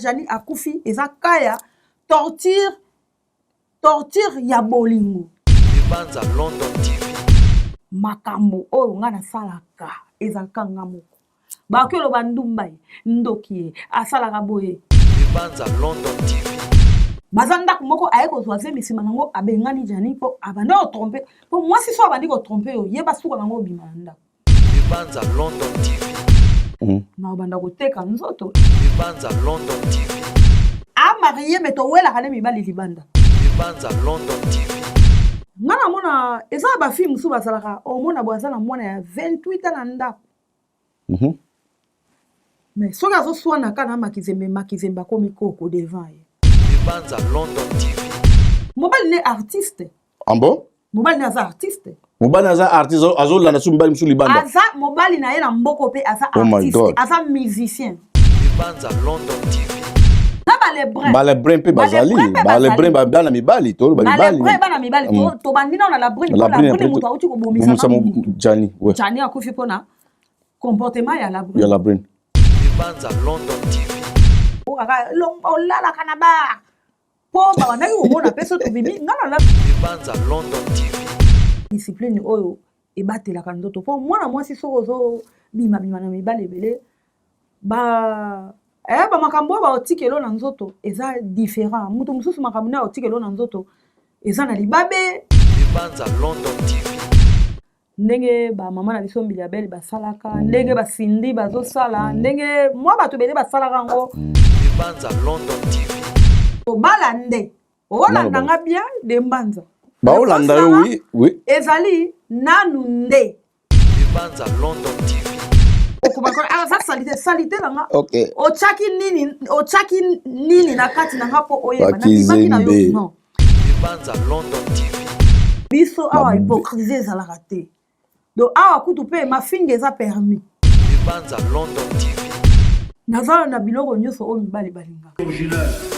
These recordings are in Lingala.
Jani akufi eza kaya torture torture ya bolingo. Banza London TV. Makambo oyo nga nasalaka ezalaka nga moko. Bakoki oloba ndumba ye, ndoki ye, asalaka boye. Banza London TV. Baza ndako moko aye kozwa zemi nsima nango abengani Jani mpo abandi kotrompe mpo mwasi so abandi kotrompe yo yeba suka nango obima na ndako. Banza London TV. Na obanda koteka nzoto. Banza London TV. A marié mais towelaka nde mibali libanda. Banza London TV. Nga namona eza na bafille mosusu bazalaka omona boye aza na mwana ya 28 ans na ndako. Mais soki azoswana kaka na Makizembe, Makizembe akomi koko devant ye. Banza London TV. Mobali ne artiste. Ah bon? Mobali ne aza artiste. Mobali aza artiste azolanda su mobali mosusu libanda. Aza mobali na ye na mboko mpe aza Oh my artiste, God. aza musicien. Banza London TV. Na balebrun. Balebrun mpe bazali. Balebrun mpe Balebrun bazali. bana mibali toloba mibali. Balebrun bana mibali tobandi nano na labrune mpo La Brune labrune après moto auti kobomisa bomisa na motu. Jani, ouais. Jani akufi mpona comportement ya labrune. Ya Labrune. Banza London TV. Okaka olalaka na bar. Po babandaki komona pe so tobimi nga na Banza London TV. Discipline oyo ebatelaka nzoto po mwana mwasi soki ozo bima bima na mibali ebele ba ba makambo oyo baotikelo na nzoto eza différent. Moto mosusu makambo naye aotikelo na nzoto eza na libabe. Banza London TV. Ndenge ba mama na biso Mbilia Bel basalaka, ndenge ba Cindy bazosala, ndenge mwa bato ebele basalaka yango. Banza London TV. Obala nde olanda nga bien de Mbanza. Baolanda yo, oui, oui. Ezali nanu nde. Banza London TV. Okobaka, ah, ça salite, salite na nga. Okay. Otiaki nini, otiaki nini na kati na nga po oyeba. Nabimaki na yo, Bakizembe. non. Banza London TV. Biso awa hypocrisie ezalaka te. Donc awa kutu pe mafinga eza permis. Banza London TV. Naza na biloko nyonso oyo mibali balingaka. Original. Original.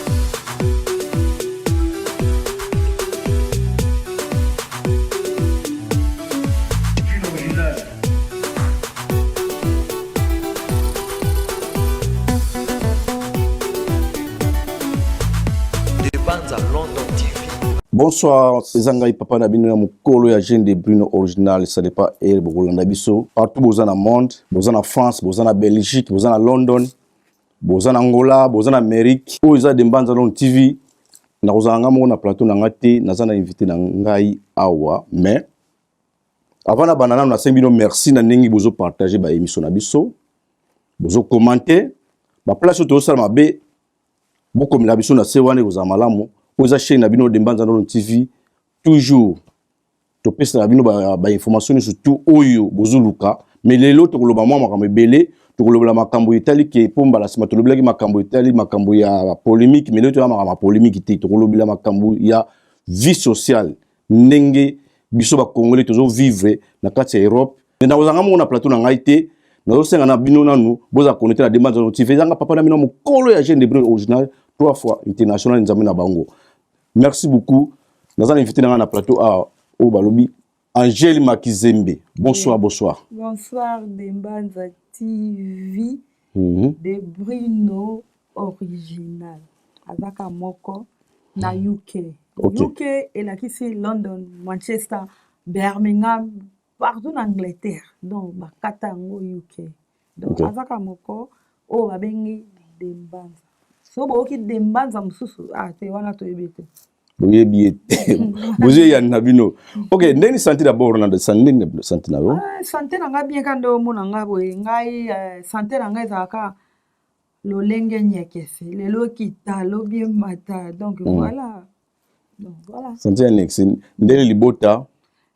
Banza London TV. Bonsoir, eza ngai papa na bino ya mokolo ya Jeune de Bruno original, ça dépend et bokolanda biso partout boza na monde, boza na France, boza na Belgique, boza na London, boza na Angola, boza na Amérique. Oyo eza de Mbanza London TV. Nakozala nga moko na plateau na nga te, naza na invité na ngai awa, mais avant na banda nanu nasengi bino merci na ndenge bozo partager ba émission na biso, bozo commenter ba place oyo tozosala mabe, bokomela biso na se wana ekozala malamu. Oyo eza chaîne na bino de Mbanza London TV, toujours topesaka bino ba information nyonso tout oyo bozoluka. Mais lelo tokoloba mwa makambo ebele, tokolobela makambo etali ke po mbala nsima tolobelaki makambo etali makambo ya polémique, mais lelo toya makambo ya polémique te, tokolobela makambo ya vie sociale, ndenge biso ba Congolais tozo vivre na kati ya Europe. Mais nakozanga moko na plateau na ngai te, nazosenga na bino nanu boza connecté na Demba Nzoto TV. Ezanga papa na bino mokolo ya Jeune de Bruno original 3 fois international nzambe na bango. Merci beaucoup. Naza na invité na ngai na plateau awa oyo balobi Angèle Makizembe. Bonsoir, Oui. bonsoir. Bonsoir Dembanza TV de Bruno original. Azaka moko na UK. UK elakisi London, Manchester, Birmingham, partout na Angleterre. Donc bakata yango UK. Donc azaka moko oyo babengi Dembanza. So boyoki Dembanza mosusu, ah te wana toyebi te. Boyebi ye te. Bozo ya na bino. OK, ndeni santé d'abord na santé ndeni santé na yo. Ah, santé na nga bien kande omona nga boye. Ngai santé na nga ezalaka lolenge nyekese. Lelo kita, lobi mata. Donc voilà. Donc voilà. Santé ya nexe ndele libota.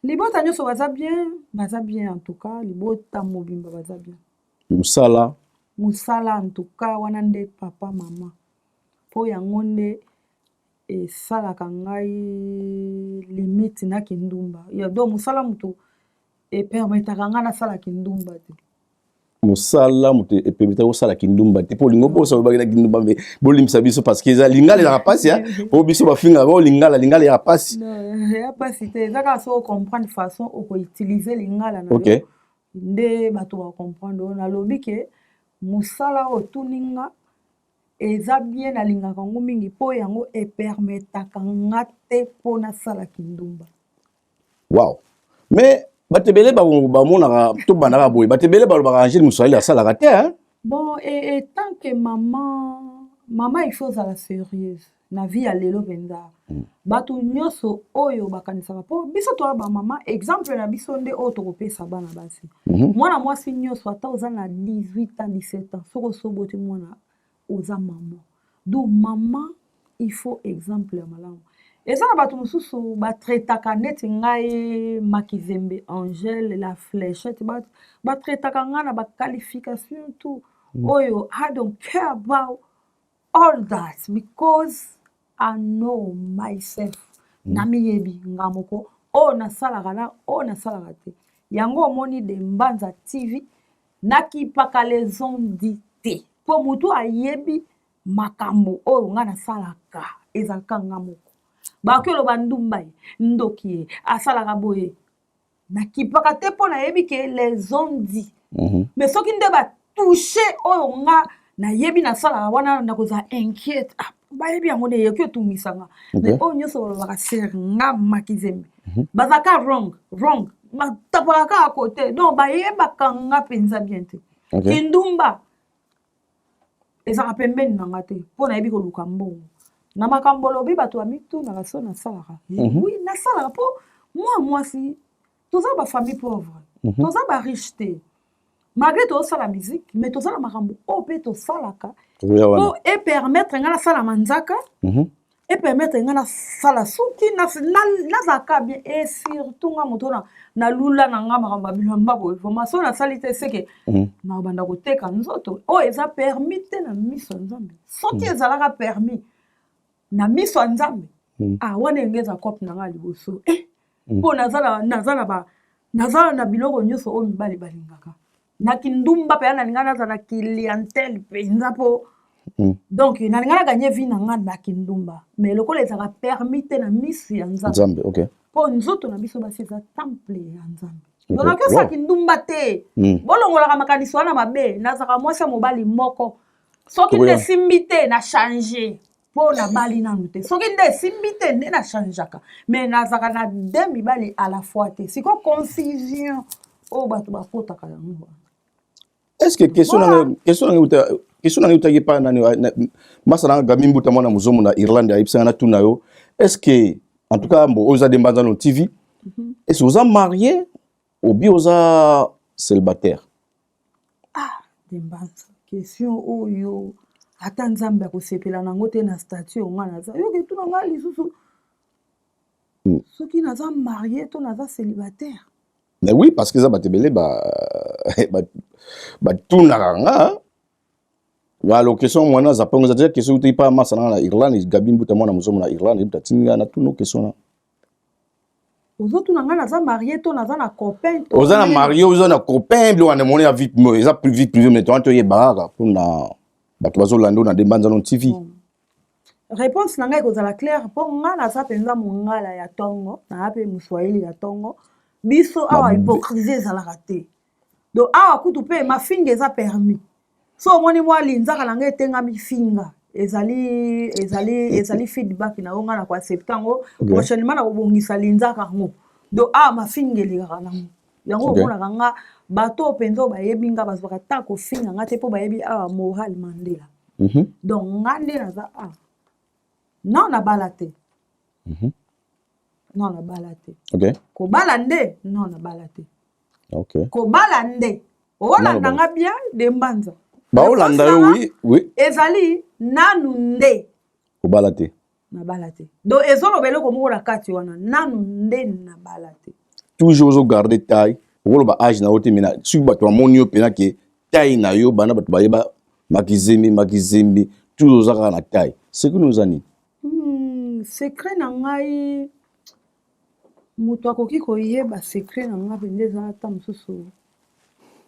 Libota nyonso baza bien, baza bien en tout cas, libota mobimba baza bien. Musala. Musala en tout cas wana nde papa mama. Po yango nde esalaka ngai limite na kindumba. Ya donc musala mutu epermetaka ngai nasala kindumba te. Musala mutu epermetaka osala kindumba te. Po olingo bosa olobaki na kindumba, mais bolimbisa biso parce que eza lingala ezalaka pasi, hein. Po biso bafingaka ba lingala, lingala ezalaka pasi. Non, ya pasi te. Eza kaka soki ocomprendre façon okoutiliser lingala na yo. Nde bato ba comprendre oyo. Nalobi ke musala oyo otuni nga Eza bien, nalingaka yango mingi mpo yango epermetaka nga te mpo nasala kindumba. Wow, mais bato ebele bamonaka, tobandaka boye, bato ebele balobaka Angèle Moswahili asalaka te, hein? Bon, et tant que maman, mama, il faut ozala sérieuse na vie ya lelo mpenza. Bato nyonso oyo bakanisaka, mpo biso toya bamama, exemple na biso nde oyo tokopesa bana basi. Mwana mwasi nyonso, ata oza na 18 ans, 17 ans, soki osoboti mwana, oza mama. Donc mama, il faut exemple ya malamu. Eza na bato mosusu batraitaka neti ngai Makizembe Angèle la Fléchette, batraitaka ngai na baqualification tout. Oyo I don't care about all that because I know myself. Namiyebi nga moko, oyo nasalaka na oyo nasalaka te. Yango omoni de Mbanza TV, nakipaka les on-dit te, mpo motu ayebi makambo oyo nga nasalaka ezalaka nga moko. Bakoki oloba ndumba ye, ndoki ye, asalaka boye, nakipaka te mpo nayebi ke les on-dit. Mais soki nde batouche oyo nga nayebi nasalaka wana, nakozala inquiète. Ah, bayebi yango nde eyoki otungisanga. Mais oyo nyonso balobaka ser nga Makizembe, bazalaka wrong, wrong, batapaka kaka kote. Donc bayebaka nga mpenza bien te. Kindumba ezalaka pembeni na nga te, mpo nayebi koluka mbongo. Na makambo olobi, bato bamitunaka so nasalaka. Oui, nasalaka, mpo mwa mwasi, toza bafamille pauvre, toza bariche te. Malgré tozosala musique, mais toza na makambo oyo mpe tosalaka mpo epermettre ngai nasala manzaka, epermettre ngai nasala suki, nazalaka bien. Et surtout nga moto nalula na nga makambo ya bilamba boye, vraiment so nasali te, seke nakobanda koteka nzoto oyo eza permis te na miso ya Nzambe. Soki ezalaka permis na miso ya Nzambe, ah, wana enge eza cope na ngai liboso, eh, mpo naza na biloko nyonso oyo mibali balingaka. Na kindumba mpenza, nalinga naza na clientèle mpenza, mpo donc nalinga nagagner vie na nga na kindumba. Mais lokola ezalaka permis te na miso ya Nzambe, mpo nzoto na biso basi eza temple ya Nzambe, donc nakoki osala kindumba te. Bolongolaka makanisi wana mabe. Nazalaka mwasi ya mobali moko. Soki nde esimbi te, na change, mpo nabali nanu te. Soki nde esimbi te, nde na changeaka. Mais nazalaka na deux mibali à la fois te. Sikoyo confusion oyo bato bakotaka yango. Est ce que question nanga, question nanga eutaki epai nani? Masa nanga Gami Mbuta, mwana mozomo na Irlande, ayebisanga natuna yo: est ce que, en tout cas, mbo oyo oza de Mbanzano TV, est ce que oza marié obi oza célibataire? Ah, de Mbanza, question oyo ata Nzambe akosepela nango te. Na statut oyo nga naza, yoki tuna ngai lisusu soki naza marié to naza célibataire. Mais oui, parce que eza bato ebele batunaka nga. Alors question mwana aza mpongo, eza déjà question euti pa masa nanga na Irlande, Gabi Mbuta, mwana mozomo na Irlande. Mbuta atindi nga natuna question na. Ozotuna ngai naza marié to naza na copain? To oza na marié, oza na copain, biloko wana moni ya vie, eza vie privée, mais towana toyeba kaka mpona bato bazolanda oyo na de Mbanzano TV. Bon. Réponse na ngai ekozala claire, mpo nga naza mpenza mongala ya ntongo, naza mpe moswahili ya ntongo. Biso awa hypocrisie ezalaka te. Donc awa kutu mpe mafinga eza permis. So omoni mwa linzaka na ngai etengami, finga, ezali feedback na yo, ngai na koaccepte yango. Prochainement na kobongisa linzaka yango. Donc awa mafinga elekaka nango yango. Omonaka nga, bato oyo mpenza oyo bayebi nga bazwaka ta kofinga nga te, mpo bayebi awa moral Mandela. Donc nga nde naza awa, non, nabala te. Non, nabala te. Kobala nde non, nabala te. Kobala nde olanda nga bien, de Mbanza. Baolanda yo, oui. Ezali nanu nde. Kobala te. Nabala te. Donc ezoloba eloko moko na kati wana, nanu nde nabala te. Toujours ozogarde taille. Okoloba age na yo te, mais soki bato bamoni yo mpena ke taille na yo, bana bato bayeba Makizembe, Makizembe, toujours oza kaka na taille. Secret no oza nini? Secret na ngai, moto akoki koyeba secret na ngai mpenza eza ata mosusu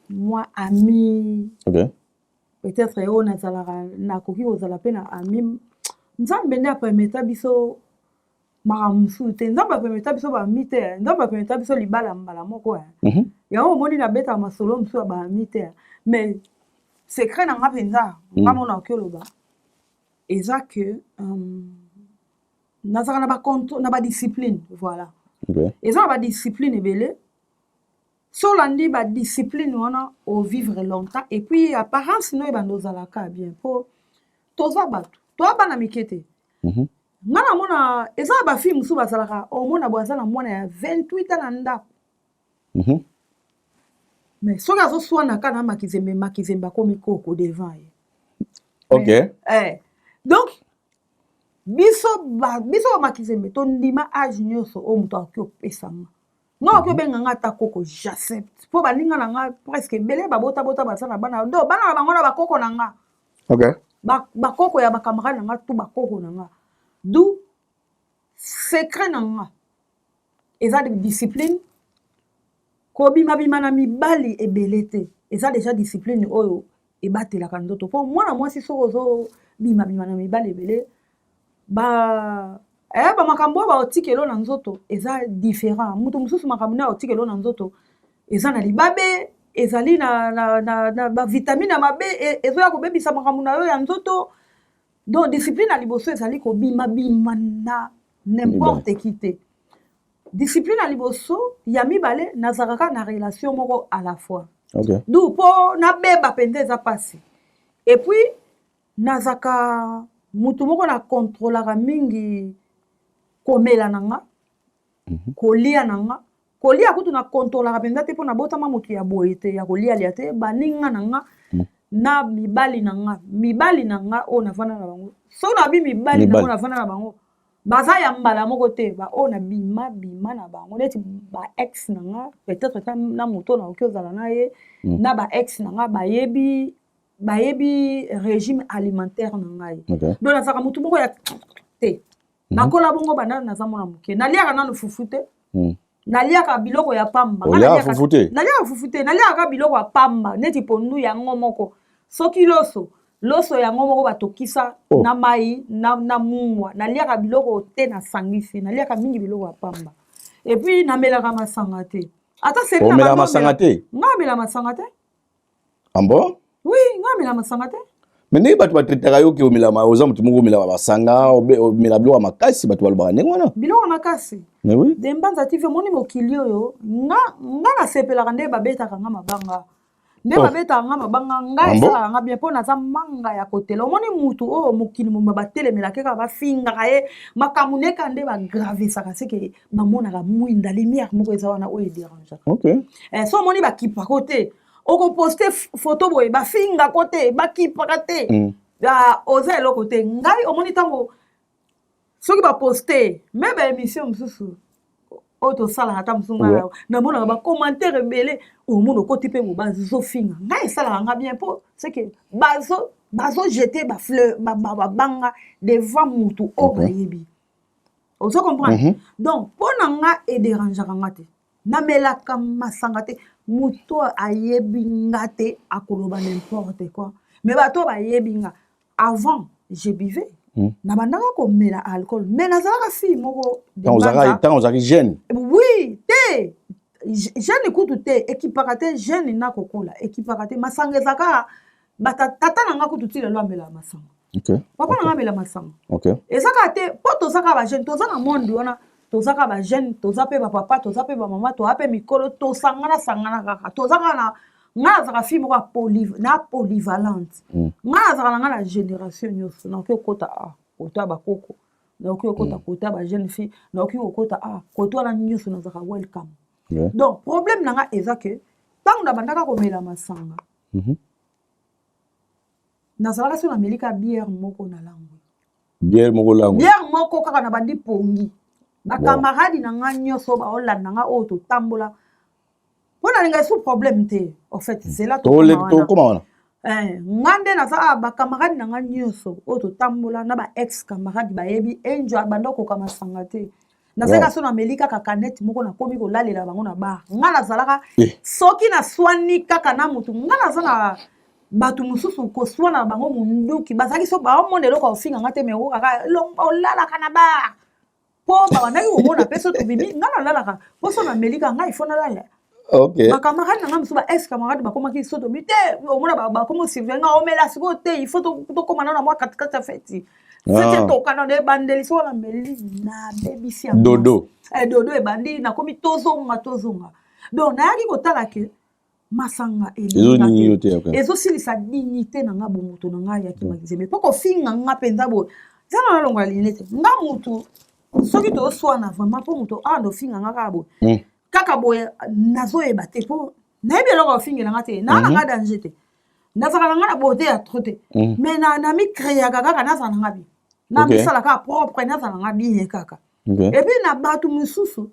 mwa ami. Peut-être oyo nazalaka, nakoki kozala mpe na ami. Nzambe nde apermeta biso makambo mosusu te. Nzambe apermeta biso baami te. Nzambe apermeta biso libala mbala moko. Yango omoni nabetaka masolo mosusu ya baami te. Mais secret na nga mpenza, nga mona oki oloba. Eza que nazalaka na ba na badiscipline, voilà. Eza na badiscipline ebele. So olandi badiscipline wana, ovivre longtemps, et puis apparence no ebanda ozalaka bien, mpo toza bato, toza bana mike te. Nga namona eza na bafille mosusu bazalaka, omona boye aza na mwana ya 28 ans na ndako, mais soki azoswanaka na Makizembe, Makizembe akomi koko devant ye. Donc biso bamakizembe tondima age nyonso oyo moto akoki opesanga nga, okoki obenga nga ata koko, j'accepte, mpo baninga na nga presque ebele babotabota, baza na bana, do bana na bango na bakoko na nga. Bakoko ya bacamarade na nga, tu bakoko na nga. Du secret na nga eza de discipline, kobimabima na mibali ebele te. Eza déjà discipline oyo ebatelaka nzoto, mpo mwana mwasi soki ozobimabima na mibali ebele, ba bamakambo oyo baotikelo na nzoto eza différent. Moto mosusu, makambo nde aotikelo na nzoto eza na libabe, ezali na bavitamine ya mabe, ezoya kobebisa makambo na yo ya nzoto. Donc discipline ya liboso ezali kobimabima na n'importe qui te. Discipline ya liboso. Ya mibale, nazalaka kaka na relation moko à la fois. Du mpo nabeba mpenza eza mpasi. Et puis nazalaka mutu moko na contrôlaka mingi komela na nga, kolia na nga. Kolia kutu na contrôlaka mpenza te, mpo nabotama motu ya boye te, ya kolialia te. Baninga na nga na mibali na nga, mibali na nga oyo navanda na bango, so nabi mibali na ngo navanda na bango, baza ya mbala moko te. Baoyo na bima bima na bango, neti ba ex na nga, peut-être ata na moto nakoki ozala na ye, na ba ex na nga bayebi régime alimentaire na ngai. Donc nazalaka motu moko ya te. Nakola bongo banda naza mwana moke. Naliaka nanu fufu te. Naliaka biloko ya pamba. Nga Oliaka fufu te? Naliaka fufu te. Naliaka biloko ya pamba neti pondu yango moko, soki loso, loso yango moko batokisa na mai na mungwa. Naliaka biloko te nasangisi. Naliaka mingi biloko ya pamba. Et puis namelaka masanga te. Ata seri na Omelaka bando masanga te? Nga amela masanga te. Ah bon? Oui, nga amela masanga te. Mais ndenge bato batraitaka yo ke omelama, oza motu moko omelaka masanga, omela biloko ya makasi, bato balobaka ndenge wana. Biloko ya makasi? Mais oui. De Mbanza TV, omoni mokili oyo, nga nasepelaka nde babetaka nga mabanga, nde babetaka nga mabanga nga. Ah bon? Esalaka nga bien, mpo naza manga ya kotela. Omoni mutu oyo mokili moma batelemelaka kaka, bafingaka ye makambo neka nde bagravisaka, seke bamonaka mwinda, lumière moko eza wana oyo edérangeaka. So omoni bakipako te, okoposte photo boye, bafingako te, bakipaka te. Ah, oza eloko te. Ngai omoni ntango soki baposte me baémission mosusu oyo tosalaka, ata mosusu ngai namonaka bacommentaire ebele, omona okoti mpe bo bazofinga ngai, esalaka nga bien, mpo seke bazo bazojeter bafleur, babanga devant mutu oyo bayebi. Ozo comprendre? Donc mpo na nga edérangeaka nga te. Namelaka masanga te. Moto ayebi nga te akoloba n'importe quoi, mais bato oyo bayebi nga, avant je buvais. Nabandaka komela alcool, mais nazalaka fille moko de Ntango ozalaka Mbanza. Ntango ozalaki jeune? Oui, te, jeune kutu te, ekipaka te. Jeune na kokola ekipaka te. Masanga ezalaka tata na nga kutu ti lelo amelaka masanga. Papa na nga amela masanga. Eza kaka te mpo toza kaka bajeune, toza na monde wana, toza kaka bajeune, toza mpe bapapa, toza mpe bamama, toza mpe mikolo, tosangana sangana kaka, toza kaka na nga. Nazalaka fille moko ya na polyvalente. Nga nazalaka na nga na génération nyonso. Nakoki kokota a koto ya bakoko, nakoki kokota koto ya bajeune fille, nakoki kokota a koto wana nyonso, nazalaka welcome. Donc problème na nga eza ke ntango nabandaka komela masanga, nazalaka so nameli ka bière moko na langwe. Bière moko lango? Bière moko kaka, na bandi pongi. Bakamaradi na nga nyonso baolanda nga oyo totambola, mpo nalinga esu problème te. En fait zela tokóma wana. Tokóma wana. Nga nde naza awa, bakamaradi na nga nyonso oyo totambola na ba ex camarade bayebi enjo abanda kokoka masanga te. Nazalaka so nameli kaka canette moko, nakomi kolalela bango na bar. Nga nazalaka soki naswani kaka na motu, nga naza na bato mosusu koswana na bango munduki, bazalaki so baomona eloko ya kofinga nga te, me okaka olalaka na bar, mpo babandaki komona mpe so tobimi, nga nalalaka, mpo so nameli kaka ngai ifo nalala. Okay. Ba camarade na nga mosusu, ba ex camarade, bakomaki so tobi te, omona bakomi osurveille nga, omela sikoyo te, il faut tokóma nano na mwa katikati ya feti. Feti etokana na ebandeli, soko nameli, nabebisi yango. Dodo. Dodo ebandi, nakomi tozonga, tozonga. Donc nayaki kotala ke masanga ezoningi yo te, ok. Ezosilisa dignité na nga, bomoto na ngai ya kimakizembe, mpo kofinga nga mpenza boye, eza na nalongola linete nga mutu. Soki tozoswana vraiment, mpo moto awa ndofinga nga kaka boye, kaka boye, nazoyeba te, mpo nayebi eloko ofingela nga te, naa na nga danger te, nazalaka na nga na beauté ya trop te, mais na micréaka kaka, nazala na nga bien, na misala kaka propre, nazala na nga bien kaka. Et puis na bato mosusu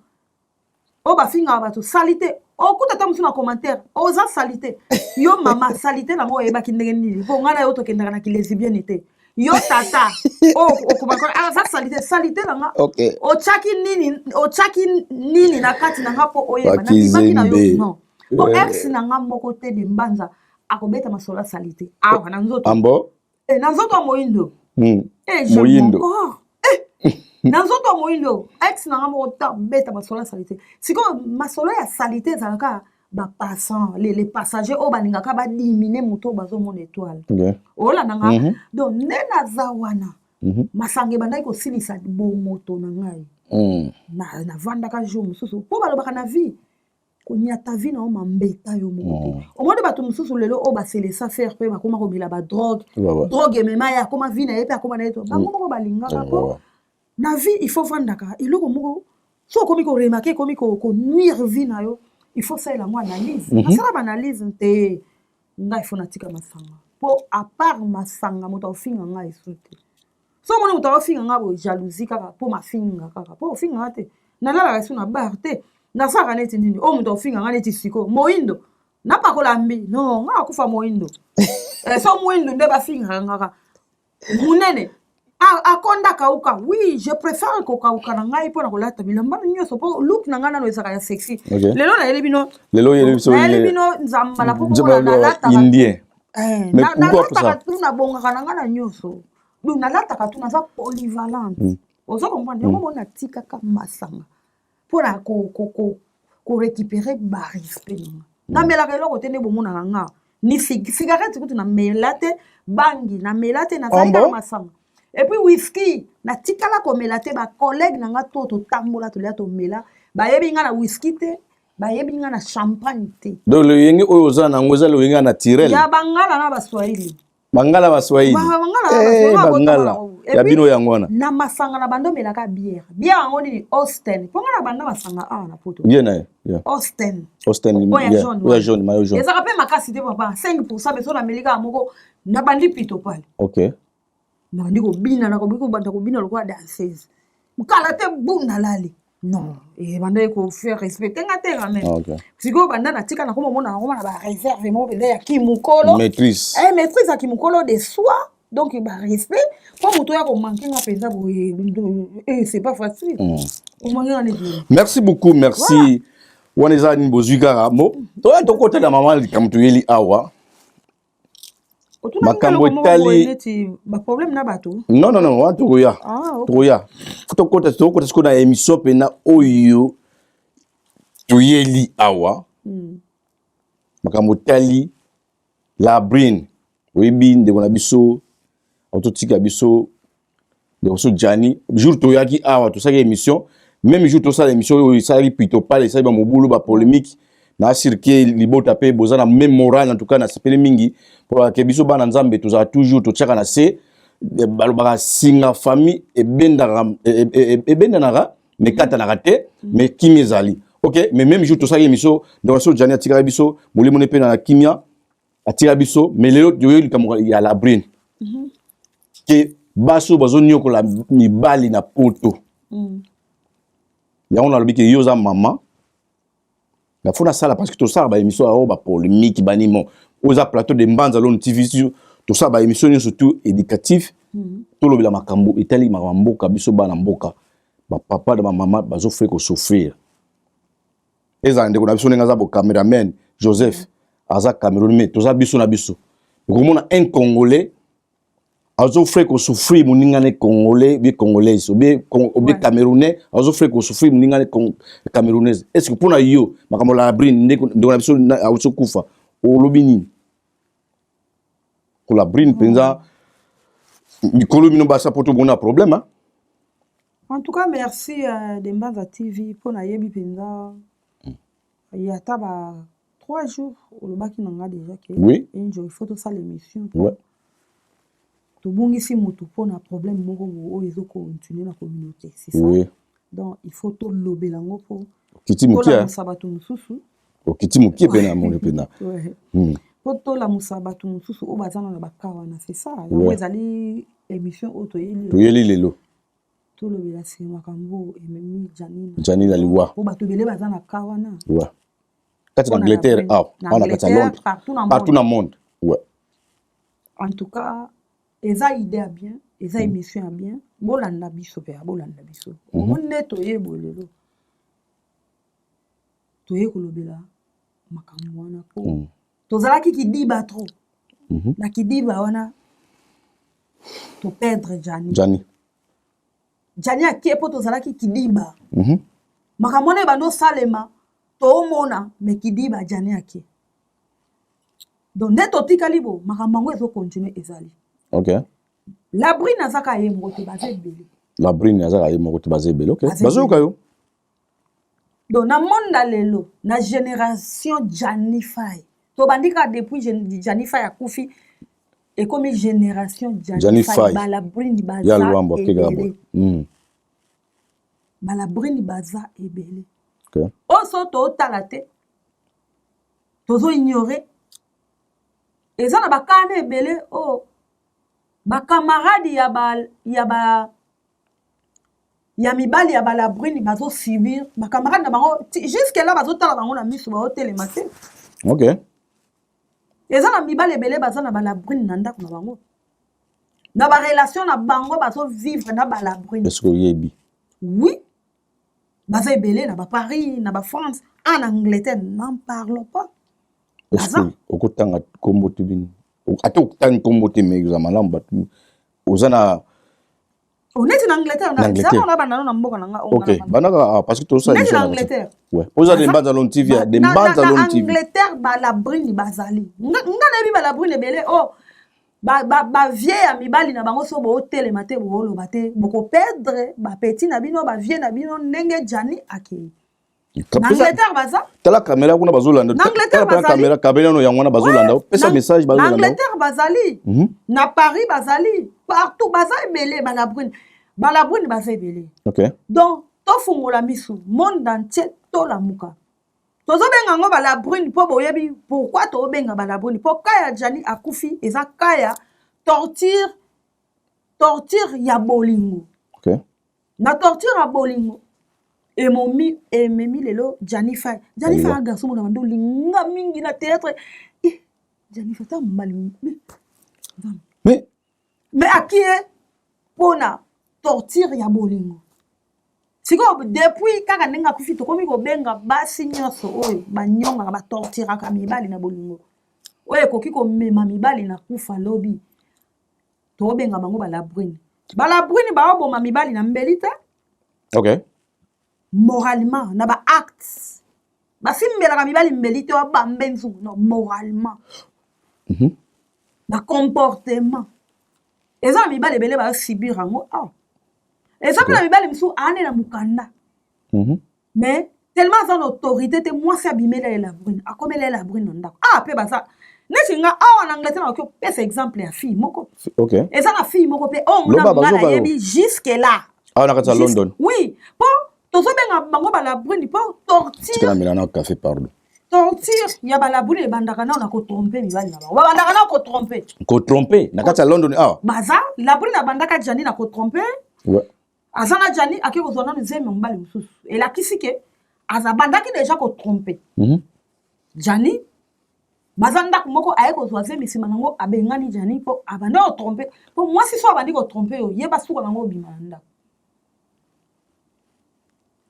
oyo bafingaka bato sali te, okuta ata mosusu na commentaire: "Oza sali te, yo mama." Sali te nango oyebaki ndenge nini? Mpo ngai na yo tokendaka na kilesbienne te. Yo tata oyo okomaka aza sali te, sali te na nga, otiaki nini? Otiaki nini na kati na nga mpo oyeba nabimaki na yo? Bakizembe. Non, po ex na nga moko te de mbanza akobeta masolo asali te awa na nzoto. Ambo. Na nzoto ya moyindo. J'aime Moyindo. mon corps. Na nzoto ya moyindo, ex na nga moko ta beta masolo ya sali te. Sikoyo masolo ya sali te ezalaka bapassant, les passagers oyo balingaka badimine moto oyo bazomona étoile. Olanda nga? Donc nde naza wana, masanga ebandaki kosilisa bomoto na ngai. Navandaka jour mosusu, mpo balobaka na vie, konyata vie na yo mambeta yo moko te. Omoni bato mosusu lelo oyo baselesa faire mpe bakóma komela badrogue. Drogue emema ye, akóma vie na ye mpe akóma na ye to bango moko balingaka, mpo na vie il faut vandaka eloko moko. So okomi koremarquer ekomi konuire vie na yo, il faut salela yango analyse. Nasala baanalyse te, ngai il faut natika masanga, mpo à part masanga moto akofinga ngai esu te. So omoni moto akofinga ngai boye, jalousie kaka, mpo mafinga kaka, mpo ofinga nga te, nalalaka esu na bar te, nasalaka neti nini oyo moto akofinga ngai neti sikoyo moyindo napakola mbi non, ngai akufa moyindo. So moyindo nde bafingaka ngaka munene akonda kauka. Oui, je préfère kokauka na ngai mpona kolata bilamba nyonso, mpo look na ngai nano ezalaka ya sexy. Lelo nayeli bino. Lelo oyeli biso. Nayeli bino nzambala mpo nalataka indien. Nalataka tu, nabongaka na ngai na nyonso, donc nalataka tu, naza polyvalente. Oza comprendre yango? Mona natikaka masanga mpona korécupérer barespect na nga. Namelaka eloko te, nde bomonaka nga ni cigarette kutu namela te, bangi namela te, nazali kaka masanga. Et puis whisky natikala komela te. Bacollègue na nga to totambola, tolia, tomela, bayebi nga na whisky te, bayebi nga na champagne te. Donc loyenge oyo oza nango eza loyenge ya naturel? Ya bangala na baswahili. Bangala, baswahili, bangala ya bino yango wana. Na masanga na bando omelaka bière. Bière yango nini? Austin, mpo nga na banda masanga awa na poto. Bien na ye. Austin. Austin. Oyo ya jaune, mayo jaune. Ezalaka mpe makasi te papa, 5 %. Mais so nameli kaka moko, nabandi pito pale. Nabandi kobina, nakobi kobanda kobina lokola danseuse. Kala te, bu nalali. Non, ebandaki kofaire respecter nga te quand même. Sikoyo banda natika, nakoma omona nakoma na baréserve moko mpenza ya kimokolo. Maîtrise. Maîtrise ya kimokolo de soi, donc barespect, mpo moto oya komanquer nga mpenza boye, c'est pas facile. Omanquer nga neti. Merci beaucoup, merci. Wana eza nini? Bozwi kaka mo toya tokotela mama likambo toyeli awa. Makambo etali neti baproblème na bato. Non, non, non, wana tokoya. Tokoya, tokota, tokota sikoyo na émission mpena oyo toyeli awa. Makambo etali Labrine, oyebi ndeko na biso autotika biso, ndeko biso Jani. Jour toyaki awa, tosalaki émission, même jour tosala émission oyo esalaki plutôt pale, esali bamobulu, bapolémique na asirke libota mpe boza na même morale. En tout cas nasepeli mingi mpo ke biso bana Nzambe tozala toujours totiaka na se. Balobaka singa famille ebendaka, ebendanaka mais ekatanaka te, mais kimia ezali. Ok, mais même jour tosalaki émission, ndeko biso Jani atikaka biso, molimo ne mpe na kimia, atika biso. Mais lelo toyoki likambo ya Labrine ke basi oyo bazoniokola mibali na poto. Yango nalobi ke yo oza mama na fo nasala, parce que tosala baémission oyo bapolémique banimo oyo eza plateau de Mbanza Lone TV, tosala baémission nyonso tout éducatif. Tolobela makambo etali makambo mboka biso, bana mboka, bapapa na bamama bazofre kosouffrir. Ezala ndeko na biso ndenge aza bo cameraman Joseph, aza Cameroun, mais toza biso na biso. Okomona un Congolais Azofre kosouffrir moninga ne congolais bien congolaise ou bien, ou bien camerounais, azofre kosouffrir moninga ne camerounaise. Est ce que mpona yo makambo la Brine, ndeko na biso auti kokufa, olobi nini ko la Brine mpenza? Mikolo bino basa po tobona problème, hein? En tout cas, merci de Mbanza TV mpo nayebi mpenza ya ata ba 3 jours olobaki na nga déjà ke Enjo, il faut tosala émission. Tobungisi motu mpona problème moko boye oyo ezocontinue na communauté, c'est ça? Oui. Donc il faut tolobela yango mpo okiti mokie. Tolamusa bato mosusu. Okiti mokie mpe na moni mpenza. Mpo tolamusa bato mosusu oyo baza na baka wana, c'est ça yango. Ezali émission oyo toyeli. Toyeli lelo. Tolobela se makambo oyo ememi Janine. Janine aliwa. Po bato ebele baza na ka wana. Ouais. Kati na Angleterre awa, awa na kati ya Londres, partout na monde, ouais. En tout cas, eza idée ya bien, eza émission ya bien. Bolanda biso mpe bolanda biso. Omoni nde toye boye lelo, toye kolobela makambo wana mpo tozalaki kidiba trop. Na kidiba wana toperdre Jani. Jani. Jani akie mpo tozalaki kidiba. Makambo wana ebanda osalema, toomona me kidiba. Jani akie, donc nde totikali bo makambo yango ezocontinue, ezali. Labrine azaka ye moko te, baza ebele. Labrine azaka ye moko te, baza ebele, ok. Bazoyoka yo. Donc na monde ya lelo, na génération Jani Fai, tobandi kaka depuis Jani Fai akufi, ekomi génération Jani Fai. Balabrine baza ebele. Balabrine baza ebele. Oyo so tootala te, tozoignore. Eza na bakana ebele oyo bakamarade ya mibali ya balabrine bazosubir. Bakamarade na bango jusque là bazotala bango na miso, baotelema te. Eza na mibali ebele baza na balabrine na ndako na bango, na barelation na bango, bazovivre na balabrine. Est-ce que oyebi? Oui, baza ebele na baparis, na bafrance, en Angleterre n'en parlons pas. Est-ce que okotanga nkombo te? Bino ata okotangi nkombo te, mais eza malamu bato oza na Neti na Angleterre, na banda na mboka na nga. Ok, bandaka, parce que tosala neti na Angleterre. Ouais, oza de Mbanza Lon TV, de Mbanza Lon TV. Angleterre, balabrine bazali. Nga nayebi balabrine ebele oyo bavie ya mibali na bango. So bootelema te, booloba te, bokoperdre bapeti na bino, bavie na bino, ndenge Jani akei. Na Angleterre baza. Tala caméra kuna, bazolanda. Na Angleterre bazali. Caméra, caméra no yango wana, bazolanda, pesa message. Na Angleterre bazali, na Paris bazali, partout baza ebele. Balabrine, balabrine baza ebele. Donc tofungola misu, monde entier tolamuka. Tozobenga yango balabrine mpo boyebi pourquoi tozobenga balabrine: mpo kaya Jani akufi eza kaya torture, torture ya bolingo. Na torture ya bolingo emomi, ememi lelo Jani Fai. Jani Fai, garçon mona bando olinga mingi na théâtre. Eh, Jani Fai ta mobali. Mais Mais akie mpona torture ya bolingo. Sikoyo depuis kaka ndenge akufi, tokomi kobenga basi nyonso oyo banyongaka, batorturaka mibali na bolingo, oyo ekoki komema mibali na kufa lobi, tobenga bango balabrine. Balabrine baoboma mibali na mbeli te. Moralement, na baacte. Basimbelaka mibali mbeli te, wabambe nzungu, non. Moralement, bacomportement eza na mibali ebele basubir yango awa. Eza mpe na mibali mosusu aane na mokanda, mais tellement aza na autorité te, mwasi abimeli ye labrune, akomeli ye labrune na ndako. Ah, mpe baza neti nga awa na Angleterre, nakoki opesa exemple ya fille moko. Eza na fille moko mpe oyo Loba, nga bazoba yo. nayebi jusque là. Awa na kati ya London? Oui, mpo tozobenga bango balabrune mpo torture. Tikala mela na café, pardon. Torture ya balabrune ebandaka nao na kotrompe mibali na bango, babandaka nao kotrompe. Kotrompe na kati ya London awa? Baza labrune abandaka Jani na kotrompe. Aza na Jani, ake kozwa nanu zemi ya mobali mosusu. Elakisi ke aza bandaki déjà kotrompe. Jani baza ndako moko, aye kozwa zemi, nsima nango abengani Jani mpo abandi kotrompe. Mpo mwasi so abandi kotrompe yo, yeba suka nango obima na ndako.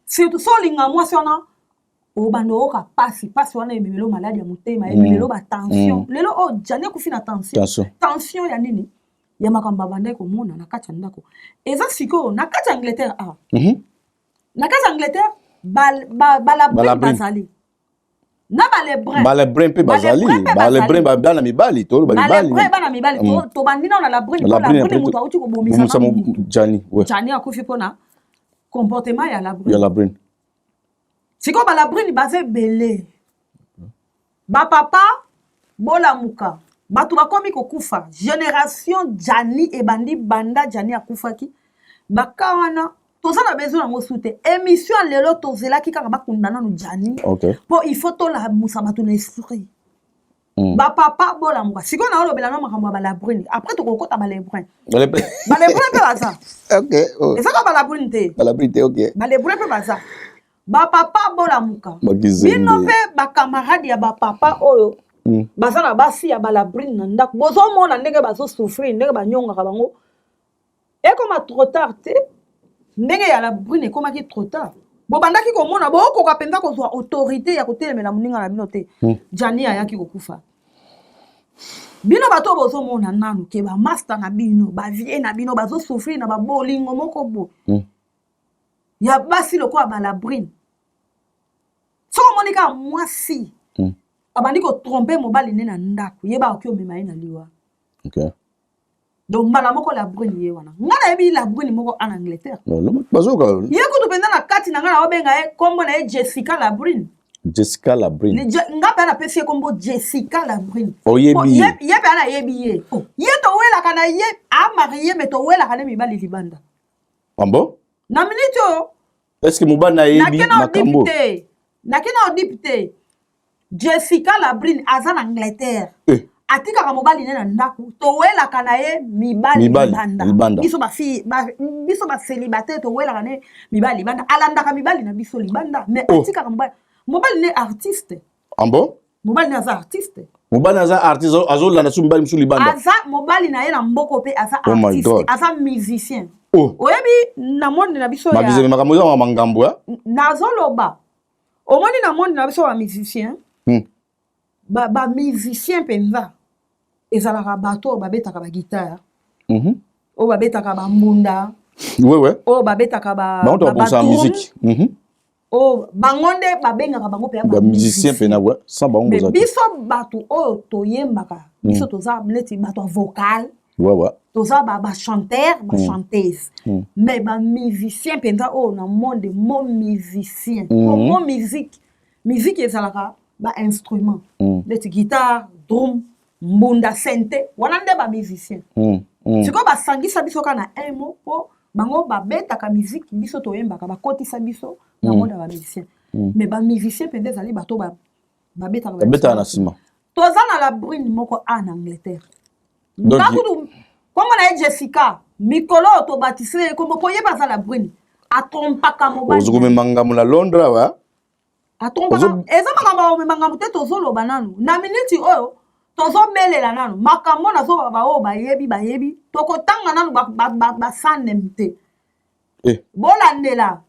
Surtout so olinga mwasi wana, obanda oyoka pasi. Pasi wana ememelo maladi ya motema, ememelo batension. Lelo oyo Jani akufi na tension. Tension. Tension ya nini? Ya makambo abandaki komona na kati ya ndako. Eza sikoyo na kati ya Angleterre awa. Na kati ya Angleterre, balabrun bazali. Na balebrun. Balebrun mpe bazali. Balebrun bana mibali, toloba mibali. Balebrun bana mibali. Tobandi nano na labrune. Mpo labrune moto auti kobomisa Jani. Jani akufi mpona comportement ya labrune. Ya labrune. Sikoyo balabrune baza ebele. Bapapa bolamuka. Bato bakomi kokufa. Génération Jani ebandi banda Jani akufaki. Baka wana toza na besoin yango su te. Émission ya lelo tozelaki kaka bakunda nanu Jani. Po il faut tolamusa bato na esprit. Bapapa bolamuka. Sikoyo na olobela na makambo ya balabrune. Après tokokota balebrun. Balebrun mpe baza. Eza kaka balabrune te. Balabrune te, ok. Balebrun mpe baza. Bapapa bolamuka. Bino mpe bakamarade ya bapapa oyo baza na basi ya balabrine na ndako, bozomona ndenge bazosouffrir, ndenge banyongaka bango. Ekoma trop tard te, ndenge ya labrine ekomaki trop tard. Bobandaki komona bokoka mpenza kozwa autorité ya kotelemela moninga na bino te. Jani ayaki kokufa. Bino bato bozomona nanu ke bamaster na bino, bavie na bino bazosouffrir na babolingo moko boye. Ya basi lokola balabrine. Soki omoni kaka mwasi abandi kotrompe mobali nde na ndako, yeba akoki omema ye na liwa. Donc mbala moko labrune ye wana. Nga nayebi labrune moko en Angleterre. Bazoka. Ye kutu mpenza na kati na nga na obenga ye kombo na ye Jessica Labrune. Jessica Labrune. Nga mpe napesi ye kombo Jessica Labrune. Oyebi ye. Ye mpe nayebi ye. Oh. Ye towelaka na ye a marié mais towelaka ne mibali libanda. Ah bon? Na minute oyo. Est-ce que mobali na yebi makambo? Nake na odip te. Jessica Labrune aza na Angleterre. Atikaka mobali ne na ndako, towelaka na ye mibali libanda. Biso ba fille, ba, biso ba célibataire towelaka ne mibali libanda. Alandaka mibali na biso libanda, mais atikaka mobali. Mobali ne artiste. Ah bon? Mobali ne aza artiste. Mobali aza artiste, azolanda su mobali mosusu libanda. Aza mobali na ye na mboko pe aza artiste, aza musicien. Oyebi na monde na biso ya Magizeme makambo eza makambo ya. Nazoloba. Omoni na monde na biso ba musicien. Ba musicien mpenza ezalaka bato oyo babetaka ba guitare. Oyo babetaka ba mbunda. Oyo babetaka ba ba musique. Oyo bango nde babengaka bango mpe ba musicien mpe na ouais, sans bango boza. Biso bato oyo toyembaka, biso toza neti bato ya vocal. Toza ba chanteur, ba chanteuse. Mais ba musicien mpenza oyo na monde mo musicien. Mo musique. Musique ezalaka ba instrument. Neti guitare, drum, mbunda, synthé, wana nde ba musicien. Sikoyo basangisa biso kaka na un mot po bango babetaka musique, biso toyembaka, bakotisa biso na monde ya ba musicien. Mais ba musicien mpenza ezali bato babetaka babetaka na nsima. Toza na la brune moko a na Angleterre. Ngakutu kombo na ye Jessica, mikolo oyo tobatise ye kombo po ye baza la brune. Atrompaka mobali. Ozokomema ngambo na Londres wa? Atrompaka. Eza makambo ya komema ngambo te, tozoloba nanu. Na minute oyo tozobelela nanu makambo nazoba baoyo bayebi bayebi, tokotanga nanu basanem te. Bolandela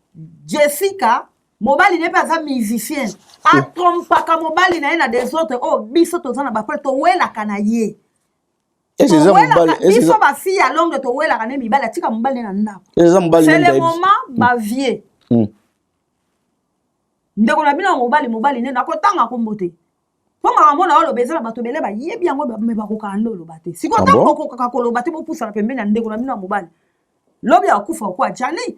Jessica, mobali ne pe aza musicien, atrompaka mobali na ye na desordre oyo biso toza na bapre towelaka na ye. Biso ba fille ya Londres towelaka ne mibali, atika mobali ne na ndako. C'est le moment ba vieux. Ndeko na bino ya mobali, mobali ne nakotanga kombo te. Po makambo na oloba eza na bato ebele bayebi yango me bakokaka nde oloba te. Sikoyo ntango bokokaka koloba te, bopusana pembeni ya ndeko na bino ya mobali. Lobi akufa okwa Jani.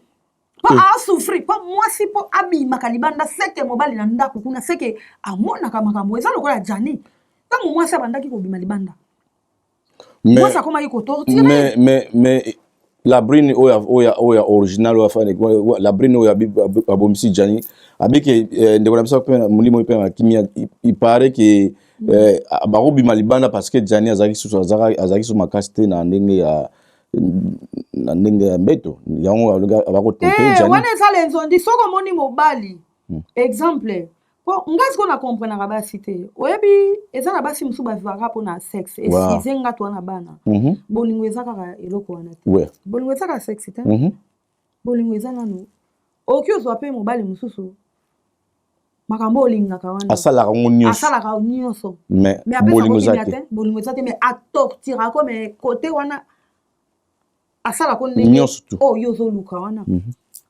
Po a souffrir, po mwasi po abimaka libanda seke mobali na ndako kuna seke amonaka makambo eza lokola Jani. Ntango mwasi abandaki kobima libanda. Mwasi akomaki kotorturer. Mais la brune oyo oyo oyo original oyo afani la brune oyo abomisi Jani abike ndeko na biso pe molimo pe na kimia, il paraît que bakobima libanda parce que Jani azalaki susu azalaki susu makasi te na ndenge ya na ndenge ya mbeto yango abakotrompe Jani. Wana eza lenzondi soki omoni mobali exemple po nga sikoyo na comprenaka basi te, oyebi eza na basi mosusu bavivaka mpona sexe. Excuse nga to wana bana. Bolingo eza kaka eloko wana te. Bolingo eza kaka sexe te. Bolingo eza nanu okoki ozwa pe mobali mosusu makambo olingaka wana asalaka ngo nyonso, asalaka nyonso mais bolingo eza te. Bolingo eza te, mais atorturaka mais côté wana. Asalako ndenge oyo yo ozoluka wana.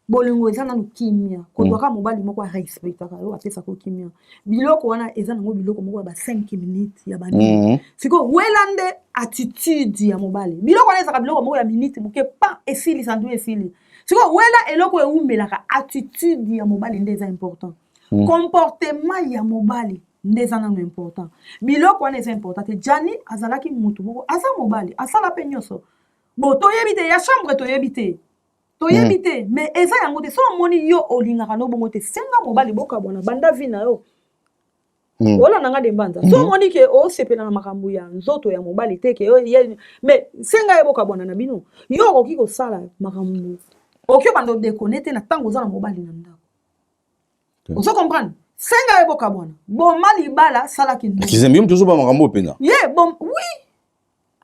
Bolingo eza nanu kimia. Kozwaka mobali moko arespectaka yo, apesaka yo kimia. Biloko wana eza nango biloko moko ya ba 5 minutes ya banini. Sikoyo wela nde attitude ya mobali. Biloko wana ezalaka biloko moko ya minute moke pa esili santu esili. Sikoyo wela eloko ewumelaka, attitude ya mobali nde eza important. Comportement ya mobali nde eza nanu important. Biloko wana eza important te. Gianni azalaki mutu moko, aza mobali, asala pe nyonso. Bon, toyebi te, ya chambre toyebi te. Toyebi te, mais eza yango te. So omoni yo olingaka no bongo te, senga mobali bokabwana banda vie na yo. Olanda nga de mbanza. So omoni ke osepela na makambo ya nzoto ya mobali te, ke ye, mais senga ye bokabwana na bino. Yo okoki kosala makambo. Okoki obanda odekone te na ntango oza na mobali na ndako. Ozo comprendre? Senga ye bokabwana. Boma libala, salaki ndumba. Kizembe, yo moto ozoba makambo mpenza. Ye, bom, oui.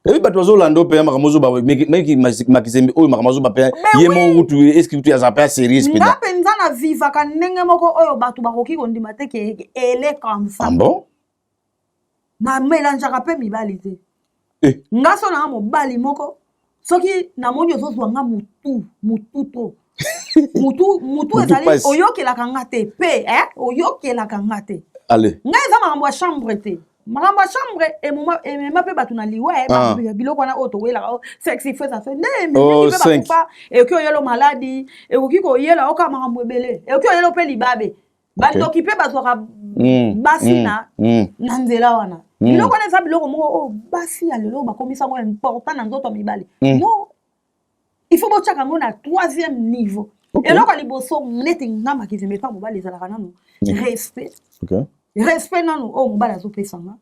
Ebi bato bazolanda mpe makambo ozoba meki makizembe oyo makambo azoba mpe ye moko kutu est-ce que kutu azala mpe sérieuse mpenza. Nga mpenza na vivaka ndenge moko oyo bato bakoki kondima te ke ele comme ça. Ah bon? Na mélangeaka mpe mibali te. Nga so nanga mobali moko soki namoni ozozwa nga mutu mutu to mutu mutu ezali oyokelaka nga te pe oyokelaka nga te. Allez. Nga eza makambo ya chambre te. Makambo ya chambre emema mpe bato na liwa, biloko wana oyo towelaka sexe faut ça nde ememaki mpe bakufa. Ekoki oyela maladi, ekoki koyela oka makambo ebele, ekoki oyela mpe libabe. Bandoki mpe bazwaka basi na na nzela wana. Biloko wana eza biloko moko oyo basi ya lelo bakomisa yango important na nzoto ya mibali. Non, il faut botiaka yango na troisième niveau. Eloko ya liboso neti nga makizembe epa mobali ezalaka nanu respect. Respect nanu oyo mobali azopesa nga.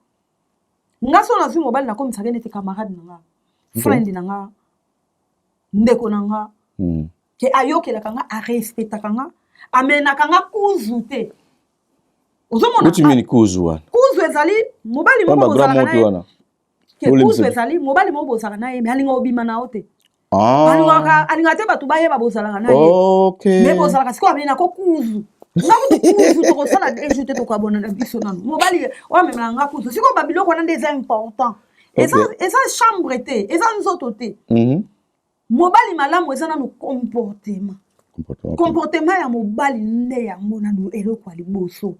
Nga so nazwi mobali nakomisaka neti camarade na nga, friend na nga, ndeko na nga. Ke ayokelaka nga, arespectaka nga, amenaka nga kuzu te. Ozomona? Boti mini kuzu wana. Kuzu ezali mobali moko bozalaka na ye. Ke kuzu ezali mobali moko bozalaka na ye, mais alinga obima na yo te. Alingaka te bato bayeba bozalaka na ye. Mais bozalaka sikoyo amena ko kuzu. Nga kutu kuzu tokosala deux jours te tokabona na biso nanu. Mobali oyo amemaka nga kuzu. Sikoyo ba biloko wana nde eza important. Eza chambre te, eza nzoto te. Mobali malamu eza nanu comportement. Comportement ya mobali nde yango nanu eloko ya liboso.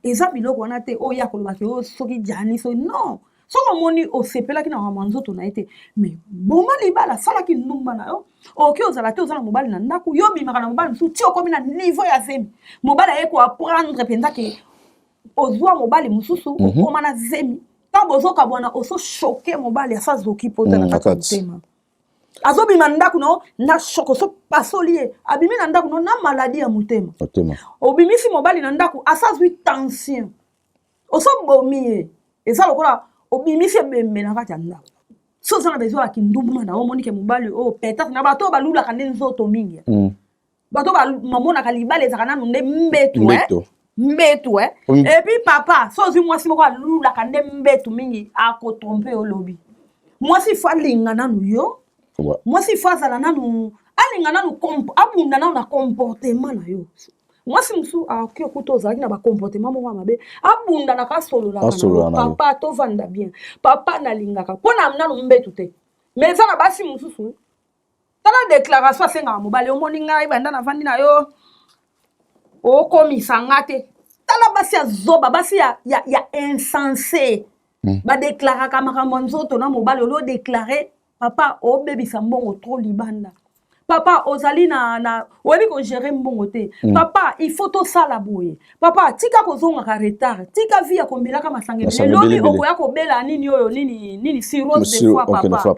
Eza biloko wana te oyo ya koloba ke oyo soki Gianni soki non. Soki omoni osepelaki na makambo ya nzoto na ye te, mais boma libala, salaki ndumba na yo. Okoki ozala te oza na mobali na ndako, yo obimaka na mobali mosusu ti okomi na niveau ya zemi. Mobali aye ko apprendre mpenza ke ozwa mobali mosusu, okoma na zemi. Ntango bozokabwana oso choquer mobali asa zoki pota na kati ya motema. Azobima ndako na yo na choc, oso pasoli ye, abimi na ndako na yo na maladie ya motema. Obimisi mobali na ndako asa azwi tension, oso bomi ye. Eza lokola obimisi ebembe na kati ya ndako. So oza na besoin ya kindumba na yo, omoni ke mobali oyo peut-être na bato oyo balulaka nde nzoto mingi. Bato bamonaka libala ezalaka nanu nde mbetu, mbetu, eh. Et puis papa, so ozwi mwasi moko alulaka nde mbetu mingi, akotrompe yo lobi. Mwasi faut alinga nanu yo. Mwasi faut azala nanu, alinga nanu abunda nanu na comportement na yo. Mwasi mosusu akoki okuta ozalaki na ba comportement moko ya mabe, abundanaka, asololaka na yo. Papa, tovanda bien. Papa, nalingaka. Mpo na nanu mbetu te. Mais eza na basi mosusu, tala déclaration asengaka mobali, omoni ngai banda navandi na yo, okomisa nga te. Tala basi ya zoba, basi ya insensé. Badeklaraka makambo ya nzoto na mobali, oli odeklare papa obebisa mbongo trop libanda. Papa ozali na oyebi kogérer mbongo te. Papa il faut tosala boye. Papa tika kozongaka retard, tika vie ya komelaka masanga ebele. Lobi okoya kobela nini oyo nini nini cirrhose de foie papa.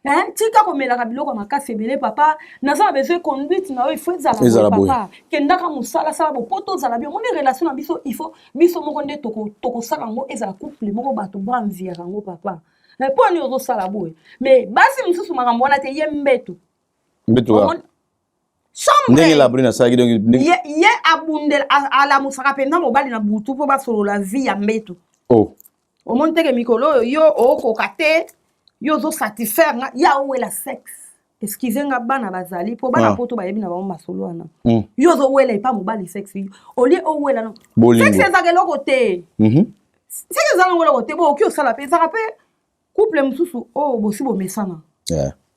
Hein, tika komelaka biloko ya makasi ebele papa. Naza na besoin conduite na yo, il faut ezala boye papa. Kendaka mosala, sala bo po tozala bien. Omoni relation na biso, il faut biso moko nde tokosala yango ezala couple moko bato ba enviaka yango papa. Mais mpo nini ozosala boye? Mais basi mosusu makambo wana te, ye mbeto. Mbeto kaka. Chambre. Ndenge Labrine asalaki donc Ye abundela, alamusaka mpenza mobali na butu mpo basolola vie ya mbeto. Omoni teke mikolo oyo yo okoka te, yo ozosatisfaire nga, ya owela sexe. Excuse nga, bana bazali mpo bana poto bayebi na bango masolo wana. Yo ozowela epa mobali sexe, olie owela no. Sexe ezaka eloko te. Sexe eza nango eloko te, bo okoki osala mpe ezaka mpe couple mosusu oyo bosi bomesana.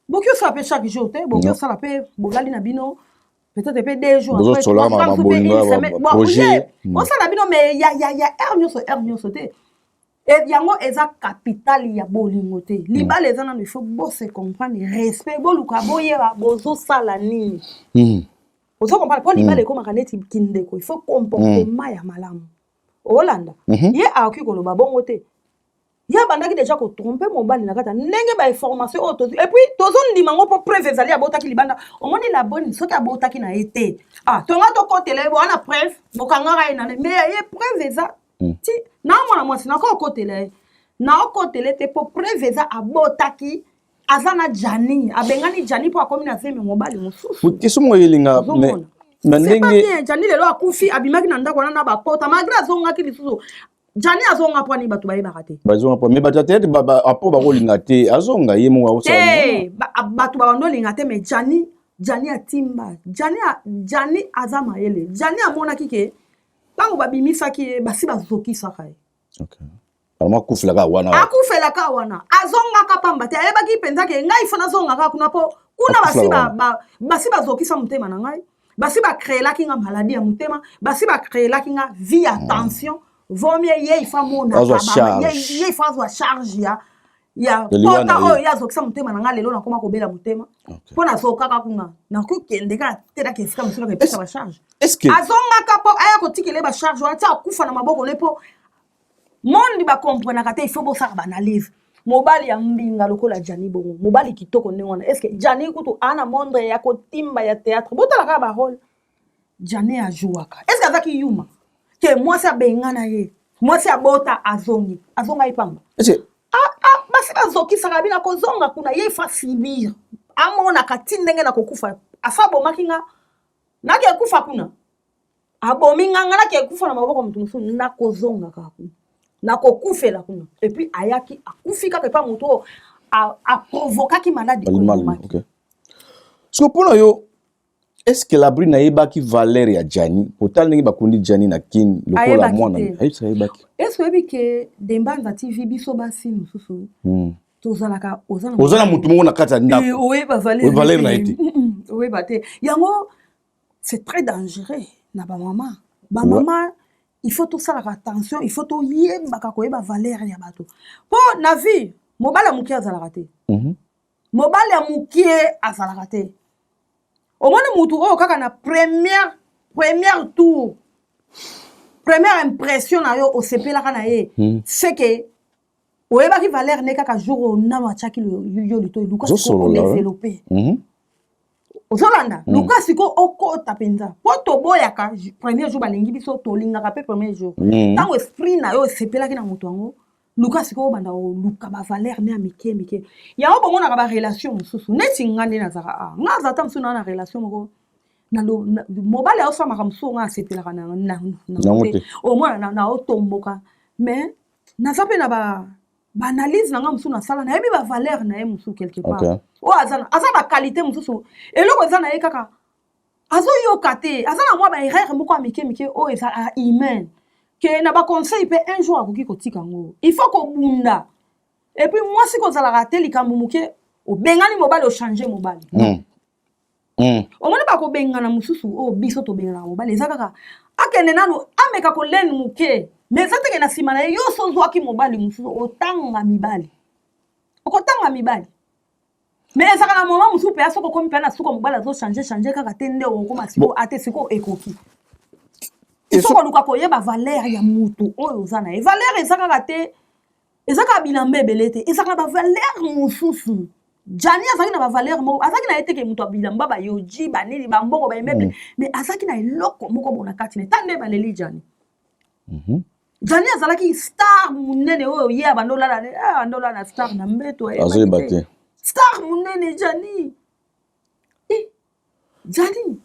Boki osala mpe chaque jour te, boki osala mpe bolali na bino peut-être mpe 2 jours. Bozosolaka makambo bolingo ya projet. Osala bino, mais ya heure nyonso te. Yango eza capital ya bolingo te. Libala eza nano, il faut bose comprendre, respect, boluka boyeba bozosala nini. Ozo comprendre? Mpo libala ekomaka neti kindeko, il faut comportement ya malamu. Olanda ye akoki koloba bongo te. Ye abandaki déjà kotromper mobali na kati ya ndenge bainformation oyo tozwi, et puis tozondima yango mpo preuve ezali, abotaki libanda. Omoni la bonne, soki abotaki na ye te, ah, tonga tokotela ye wana preuve, bokangaka ye nane, mais ye preuve eza ti na mwana mwasi nakokotela ye, naokotela ye te mpo preuve eza, abotaki, aza na Jani, abengani Jani mpo akomi na zemi mobali mosusu. Question moko elinga Ozomona. Na C'est pas ndenge bien. Jani lelo akufi, abimaki na ndako wana na bapota, malgré azongaki lisusu. Jani azonga mpo ani? Bato bayebaka te. Bazonga po, mais bato ya théâtre apo bakolinga te azonga ye moko akosala. Te, bato babando olinga te, mais Jani atimba. Jani aza mayele. Jani amonaki ke ntango babimisaki ye, basi bazokisaka ye. Ok, alama akufelaka wana. Akufelaka wana, azongaka pamba te. Ayebaki mpenza ke ngai fo nazongaka kuna mpo kuna basi Akufela basi bazokisa motema na ngai, basi bacréelaki nga maladie ya motema, basi bacréelaki nga vie ya tension. Vaut mieux ye ifa monaka Azwa charge. Ye ifa azwa charge ya Ya liwa pota na ye. Oyo ye azokisa motema na ngai, lelo nakoma kobela motema mpo nazokaka kuna, nakokende kaka te, naka esika mosusu nakepesa bacharge. Est-ce que Azongaka mpo aya kotikela ye bacharge wana, ti akufa na maboko ne, mpo mondi bakomprenaka te. Il faut bosala baanalyse. Mobali ya mbinga lokola Jani bongo, mobali kitoko ndenge wana, est-ce Jani kutu aa na monde ya kotimba ya théâtre? Botala kaka barole Jani ajouaka. Est-ce azaki yuma ke mwasi abengana ye, mwasi abota, azongi, azonga ye pamba? Est-ce que Ah, ah, basi bazokisaka bino, kozonga kuna ye ifa subir, amonaka ti ndenge na kokufa. Asa abomaki nga, nake ekufa kuna, abomi nga, nga nake ekufa na maboko ya moto mosusu, nakozonga kaka kuna, nakokufela kuna. Et puis ayaki, akufi kaka epa moto oyo aprovokaki maladie oyo Mal, ebomaki. Ok, so mpona yo, est ce que Labrune ayebaki valeur ya Jani? Kotala ndenge bakundi Jani na Kini lokola Ayebaki mwana te. Ayebisaka, ayebaki? Est-ce oyebi ke Dembanza TV, biso basi mosusu tozalaka, oza na Oza na motu moko na kati ya ndako. Eh, oyeba valeur. Oyeba valeur na ye te. Oyeba te. Yango c'est très dangereux na bamama. Bamama, il faut tosalaka attention, il faut toyebaka koyeba valeur ya bato, mpo na vie mobali ya moke azalaka te. Mobali ya mokie azalaka te. Omoni mutu oyo kaka na première tour, première impression na yo, osepelaka na ye, c'est que oyebaki valeur ne kaka jour oyo nano atiaki yo litoi. Luka sikoyo Ozosolola, ouais. odévelopper. Ozolanda? Luka sikoyo okota mpenza, mpo toboyaka premier jour balingi biso, tolingaka mpe premier jour. Ntango esprit na yo esepelaki na moto yango, luka sikoyo obanda koluka bavaleur ne ya mike mike. Yango bomonaka barelation mosusu neti nga nde nazalaka, ah, nga aza ata mosusu naa na relation moko mobali aosala makambo mosusu, nga asepelaka Nango te. Te. Omona naotomboka, mais naza mpe na ba baanalyse na nga mosusu nasala, nayebi bavaleur na ye mosusu quelque part. Oyo aza baqualité mosusu, eloko eza na ye kaka azoyoka te, aza na mwa baerreur moko ya mike mike oyo eza humaine, ke na baconseil mpe un jour akoki kotika yango. Il faut kobunda. Et puis mwasi kozalaka te likambo moke obengani mobali, ochange mobali. Omoni, bakobengana mosusu oyo biso tobenganaka mobali, eza kaka akende nanu ameka kolene moke, mais eza teke na nsima na ye yo so ozwaki mobali mosusu, otanga mibali, okotanga mibali. Mais ezalaka na moment mosusu mpe soki okomi mpe na suka, mobali azochange change kaka te, nde okokoma sikoyo ate sikoyo ekoki. Il faut koluka koyeba valeur ya mutu oyo oza na ye. Valeur eza kaka te, eza kaka bilamba ebele te, ezalaka na bavaleur mosusu. Jani azalaki na bavaleur moko, azalaki na ye teke moto ya bilamba, bayoji, banini, bambongo, baimmeuble, mais azalaki na eloko moko bona kati na ye. Ta nde baleli Jani. Jani azalaki star monene oyo ye abanda olala, abanda olala na star na mbeto. Azoyeba te. Star monene Jani. Eh, Jani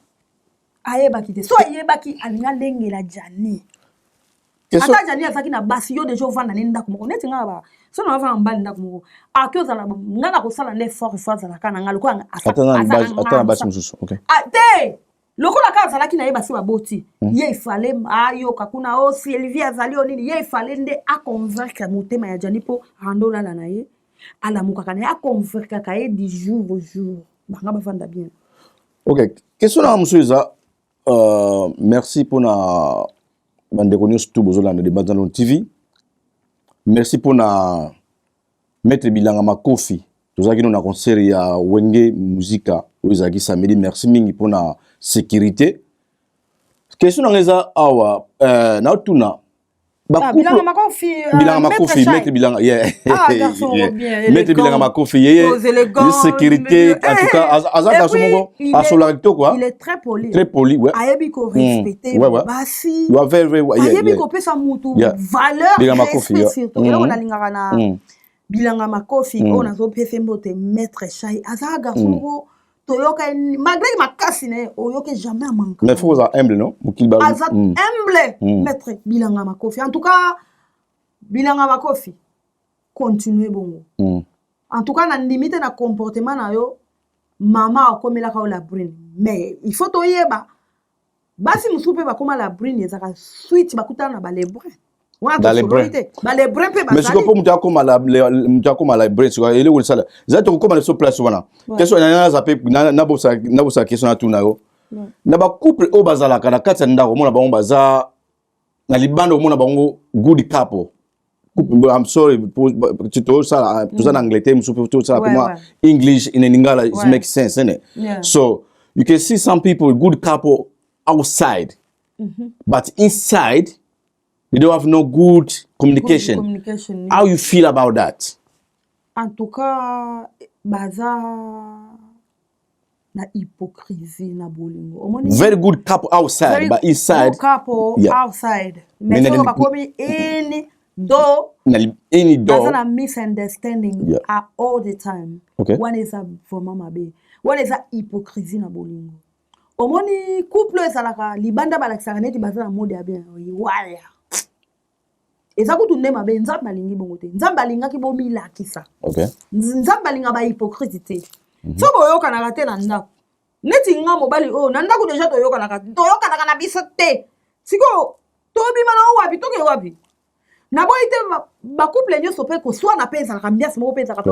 ayebaki te. So ayebaki, alingi alengela Jani. Ata Jani azalaki na basi, yo deja ovanda ne ndako moko neti nga ba so na ovanda mobali ndako moko, aki ozala nga na kosala nde effort, ifo azalaka na nga lokola Ata na basi mosusu, ok. Ah, te, lokola kaka azalaki na ye basi baboti ye, ifale ayoka kuna o Sylvie azali o nini, ye ifale nde aconvaincre motema ya Jani mpo rando olala na ye. Alamukaka na ye, aconvaincaka ye du jour au jour, banga bavanda bien. Ok, question na mosusu eza, merci mpona bandeko nyonso tu bozolanda Debanza London TV. Merci mpona Maître Bilanga Makofi. Tozalaki no na concert ya Wenge Musica oyo ezalaki samedi. Merci mingi mpona sécurité. Question nanga eza awa, naotuna. Ah, Bilanga Makofi. Bilanga Makofi, Maître Bilanga, yeah. Ah, garçon, yeah. Bien, Maître Bilanga Makofi, yeah. Élégant. Sécurité, en tout cas, aza garçon moko asolaka kitoko. Il est très poli. Très poli, ouais. Ayebi ko respecter basi. Ouais, very, very, yeah, ayebi kopesa mutu valeur, Bilanga Makofi, respect surtout. Eloko nalingaka na Bilanga Makofi, oyo nazopesa mbote, Maître Shai, aza garçon moko toyoka, malgré makasi na ye, oyoki jamais amanka. Mais faut kozala humble, non? Mokili ba Aza humble. Maître Bilanga Makofi, en tout cas, Bilanga Makofi, continue bongo. En tout cas, nandimi te na comportement na yo, mama akomelaka yo la brune. Mais il faut toyeba, basi mosusu mpe bakóma la brune, ezalaka suite bakutana na balebrun wana. Tosololi te, balebrun mpe. Mais sikoyo, mpo moto akóma moto akóma la brune, sikoyo eloko esala eza, tokokóma na biso place wana. Question naza mpe nabosaka, question natuna yo: na bacouple oyo bazalaka na kati ya ndako, omona bango baza na libanda, omona bango good couple. I'm sorry, tosala, toza na Angleterre, mosusu tosala mpe English in Lingala, it makes sense, innit? So you can see some people, good couple outside, but inside they don't have no good communication. Good communication. How you feel about that? En tout cas, baza na hypocrisie na bolingo, omoni. Very good couple outside, very but inside good couple outside, mais soki bakomi in do in door, baza na misunderstanding all the time. Wana eza vraiment mabe, wana eza hypocrisie na bolingo. Omoni, couple oyo ezalaka libanda, balakisaka neti baza na mode ya bien, waya eza kutu nde mabe. Nzambe alingi bongo te. Nzambe alingaki bomilakisa. Nzambe alinga bahypocrite te. So boyokanaka te na ndako, neti nga mobali oyo na ndako déjà toyokanaka, toyokanaka na biso te. Sikoyo tobima na wapi? Toke wapi? Naboyi te, bacouple nyonso mpe koswana mpe ezalaka, ambiance moko mpe ezalaka.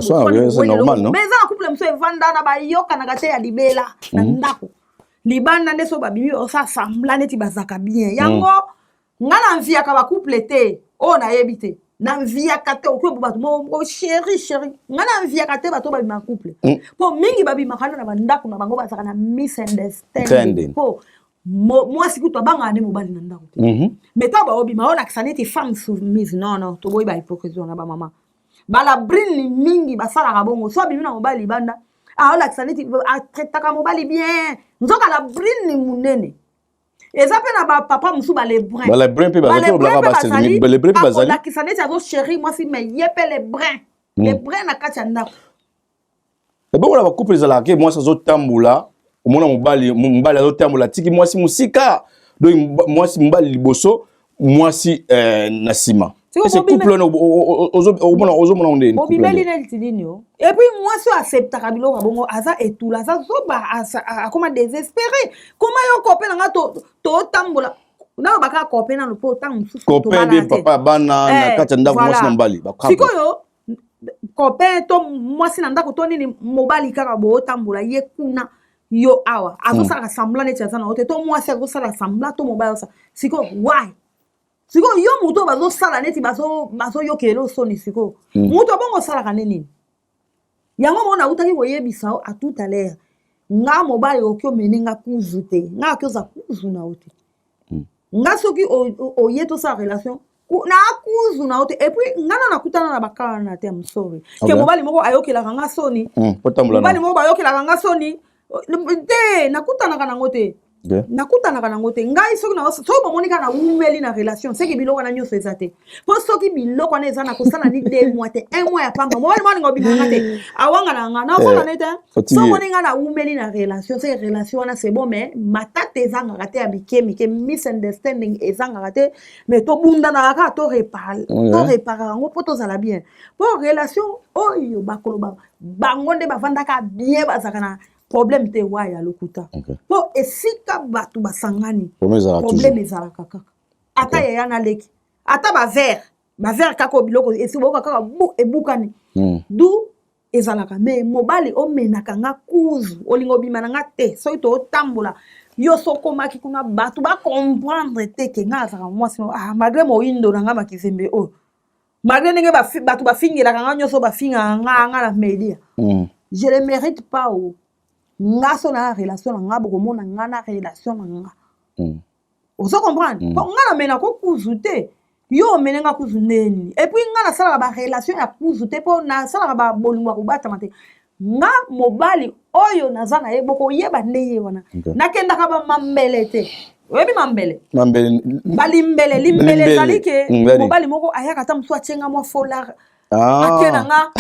Mais eza na couple mosusu evanda na bayokanaka te ya libela na ndako. Libanda nde so babimi, osala semblant neti bazalaka bien. Yango nga naenviaka bacouple te oyo nayebi te, naenviaka te. Okoki bato moko chéri, chéri, nga naenviaka te bato babimaka couple, mpo mingi babimaka nde na bandako na bango bazalaka na misunderstanding, mpo mwasi kutu abangaka nde mobali na ndako te. Mais ntango baobima, olakisa neti femme soumise. Non, non, toboyi bahypocrisie wana. Bamama balabrine mingi basalaka bongo. So abimi na mobali libanda, aolakisa neti atraitaka mobali bien, nzoka la brune monene. Eza mpe na bapapa mosusu balebrun. Balebrun mpe bazali. Akolakisa neti azochéri mwasi, mais ye mpe lebrun, lebrun na kati ya ndako. Ebongo na bacouple ezalaka ke mwasi azotambola, omona mobali, mobali azotambola, atiki mwasi mosika. Donc mwasi, mobali liboso, mwasi na nsima. Ese couple wana ozomona nde? Obimeli neti nini o? Et puis mwasi oyo acceptaka biloko ya bongo aza etula, aza zoba, akoma désespéré. Koma yo copain na nga, totambola nano, baka copain nano, mpo ntango mosusu copain de papa ya bana na kati ya ndako, mwasi na mobali. Sikoyo copain to mwasi na ndako to nini, mobali kaka bootambola, ye kuna, yo awa, azosalaka semblant neti aza na yo te, to mwasi azosala semblant, to mobali azosala. Sikoyo why? Sikoyo yo moto oyo bazosala neti bazoyokela soni, sikoyo moto abongo osalaka nde nini? Yango moko nautaki koyebisa yo à tout à l'heure, nga mobali okoki omene nga kuzu te, nga okoki oza kuzu na yo te. Nga soki oye tosala relation, na kuzu na yo te. Et puis nga na nakutana na bakala na te, I'm sorry, ke mobali moko ayokelaka nga soni, mobali moko bayokelaka nga soni te, nakutanaka nango te. Nakutanaka nango te. Ngai soki soki bomoni kaka nawumeli na relation, seki biloko wana nyonso eza te. Mpo soki biloko wana eza, na kosala ni 2 mois te, un mois ya pamba, mobali moko alinga obimaka te, awanga na nga, naosala ne te. So omoni ngai nawumeli na relation, se relation wana c'est bon, mais matata ezangaka te, ya mike mike, misunderstanding ezangaka te, mais tobundanaka kaka, toréparaka yango mpo tozala bien. Mpo relation oyo bakoloba bango nde bavandaka bien, bazalaka na problème te, waya lokuta. Mpo esika bato basangani, problème ezalaka kaka, ata yaya na leki, ata bavere. Baverre kaka oyo biloko esi boyoka kaka bu ebukani. Du ezalaka mais mobali omenaka nga kuzu olinga obima na nga te soki totambola yo so okomaki kuna bato bacomprendre te ke nga azalaka mwasi ah, malgré moyindo na nga makizembe oyo malgré ndenge bato bafingelaka nga nyonso bafingaka nga nga na media je le mérite pas o nga so na relation na nga bokomona nga na relation na nga Ozo comprendre? Po nga na mena ko kuzu te. Yo omene nga kuzu ndeni. Et puis nga nasalaka ba relation ya kuzu te po nasalaka ba bolingo ya kobatama te. Nga mobali oyo naza na ye bokoyeba nde ye wana. Nakendaka ba mambele te. Oyebi mambele? Mambele. Balimbele, limbele ezali ke mobali moko ayaka ata mosusu atie nga mwa foulard. Atie na nga.